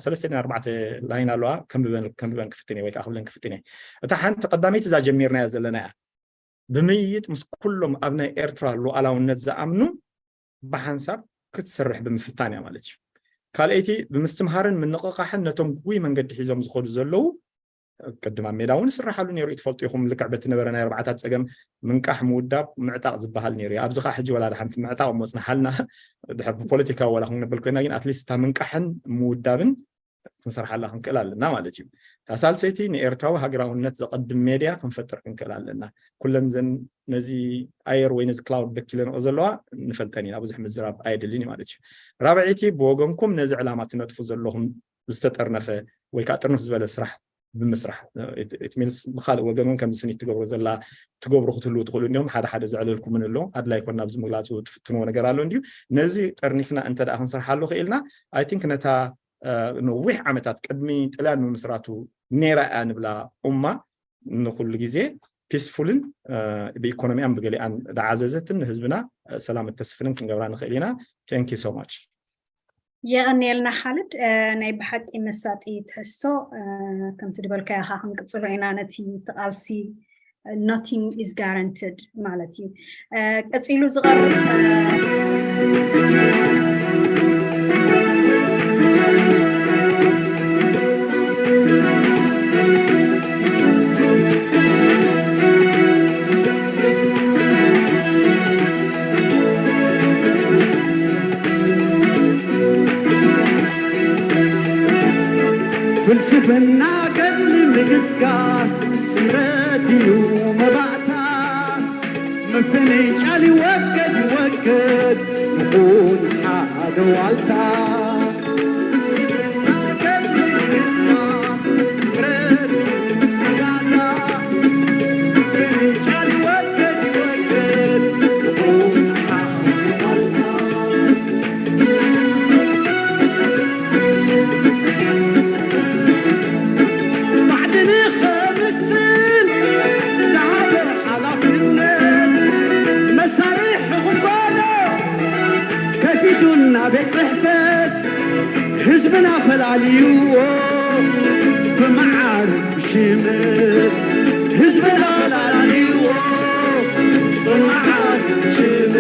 ሰለስተ ኣርባዕተ ላይን ኣለዋ ከንብበን ክፍትን ወይ ከዓ ክብለን ክፍትን እየ። እታ ሓንቲ ቀዳመይቲ እዛ ጀሚርናያ ዘለና እያ። ብምይይጥ ምስ ኩሎም ኣብ ናይ ኤርትራ ሉዓላውነት ዝኣምኑ ብሓንሳብ ክትሰርሕ ብምፍታን እያ ማለት እዩ። ካልኣይቲ ብምስትምሃርን ምንቕቓሕን ነቶም ግጉይ መንገዲ ሒዞም ዝኸዱ ዘለዉ ቅድም ኣብ ሜዳ እውን ይስራሓሉ ነይሩ እዩ። ትፈልጡ ኢኹም ልክዕ በቲ ነበረ ናይ ኣርባዕታት ፀገም ምንቃሕ ምውዳብ ምዕጣቕ ዝበሃል ነይሩ እዩ። ኣብዚ ከዓ ሕጂ ወላ ሓንቲ ምዕጣቕ እሞ ፅንሓልና ድሕር ብፖለቲካዊ ዋላ ክንብል ኮይና ግን ኣትሊስት እታ ምንቃሕን ምውዳብን ክንሰርሓላ ክንክእል ኣለና ማለት እዩ። እታ ሳልሰይቲ ንኤርትራዊ ሃገራውነት ዘቐድም ሜድያ ክንፈጥር ክንክእል ኣለና። ኩለን ዘን ነዚ ኣየር ወይ ነዚ ክላውድ ደኪለንኦ ዘለዋ ንፈልጠን ኢና ብዙሕ ምዝራብ ኣየድልን እዩ ማለት እዩ። ራብዐይቲ ብወገንኩም ነዚ ዕላማ ትነጥፉ ዘለኹም ዝተጠርነፈ ወይ ከዓ ጥርንፍ ዝበለ ስራሕ ብምስራሕ ሚንስ ብካልእ ወገን እውን ከምዚ ስኒት ትገብሮ ዘላ ትገብሩ ክትህልው ትኽእሉ እንዲሁም ሓደ ሓደ ዘዕለልኩምን ኣሎ ኣድላይ ኮና ኣብዚ ምግላፁ ትፍትንዎ ነገር ኣሎ እንዲሁ ነዚ ጠርኒፍና እንተ ደኣ ክንሰርሓሉ ክኢልና ኣይ ቲንክ ነታ ነዊሕ ዓመታት ቅድሚ ጥልያን ምምስራቱ ነይራ እያ ንብላ ኡማ ንኩሉ ግዜ ፒስፉልን ብኢኮኖሚያን ብገሊኣን ዝዓዘዘትን ንህዝብና ሰላም እተስፍንን ክንገብራ ንኽእል ኢና። Thank you so much። የቐንየልና ካልድ። ናይ ብሓቂ መሳጢ ትሕዝቶ። ከምቲ ዝበልካዮ ካ ክንቅፅሎ ኢና ነቲ ትቓልሲ። Nothing is guaranteed ማለት እዩ። ቀፂሉ ዝቐርብ ፍልስፍና ገድሊ ምግስጋስ ስምረት እዩ መባእታ። ምፍንጫል ይወገድ ይወገድ ንኹን ሓደ ዋልታ። ሕፈት ህዝብና ፈላልይዎ ብመዓር ሽምት ህዝብና ፈላልይዎ ብመዓር ሽምት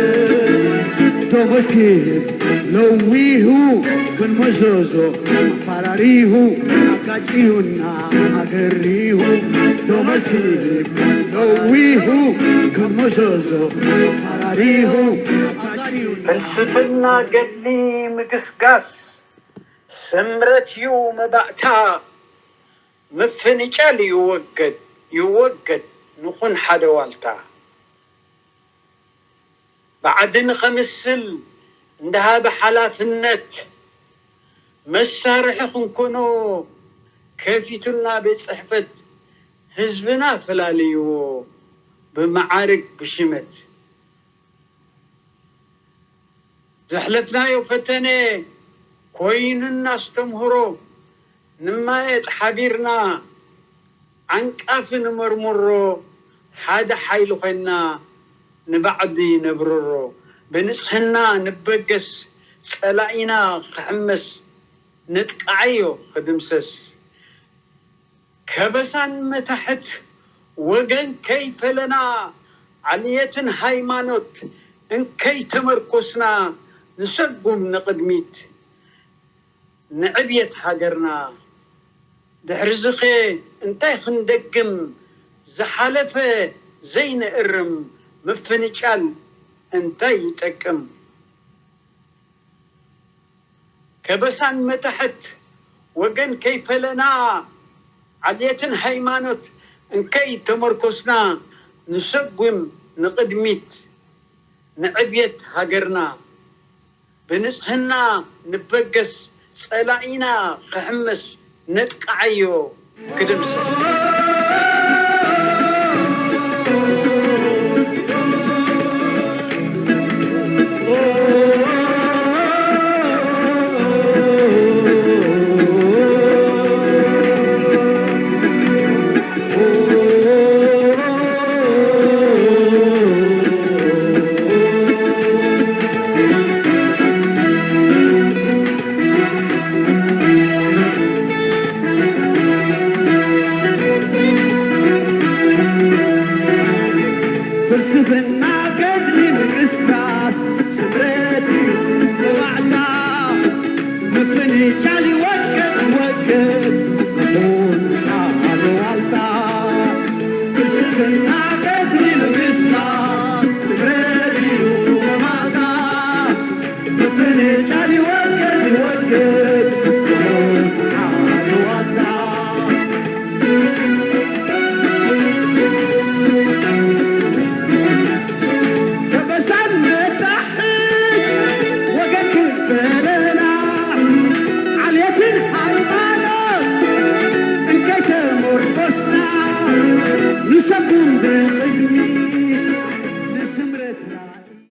ዶቦት ነዊሁ ክንመዘዞ ፈራሪሁ ኣጋጭዩና ኣገሪሁ ዶቦት ነዊሁ ክንመዘዞ ፈራሪሁ ኣጋጭዩና ፍልስፍና ገድሊ ምግስጋስ ስምረት እዩ መባእታ ምፍንጫል ይወገድ ይወገድ ንኹን ሓደ ዋልታ ብዓዲ ንኸምስል እንዳሃበ ሓላፍነት መሳርሒ ክንኮኖ ከፊቱልና ቤት ፅሕፈት ህዝብና ፈላልይዎ ብመዓርግ ብሽመት ዘሕለፍናዮ ፈተነ ኮይኑና ኣስተምህሮ ንማየጥ ሓቢርና ዓንቃፊ ንመርምሮ ሓደ ሓይሊ ኮይንና ንባዕዲ ነብርሮ ብንፅህና ንበገስ ፀላኢና ክሕመስ ነጥቅዓዮ ክድምሰስ ከበሳን መታሕት ወገን ከይፈለና ዓልየትን ሃይማኖት እንከይተመርኮስና ንሰጉም ንቕድሚት ንዕብየት ሃገርና ድሕርዝኸ እንታይ ክንደግም ዝሓለፈ ዘይንእርም ምፍንጫል እንታይ ይጠቅም ከበሳን መታሕት ወገን ከይፈለና ዓልየትን ሃይማኖት እንከይ ተመርኮስና ንሰጉም ንቕድሚት ንዕብየት ሃገርና ብንፅህና ንበገስ ፀላኢና ክሕመስ ነጥቅዓዮ ክድምሰስ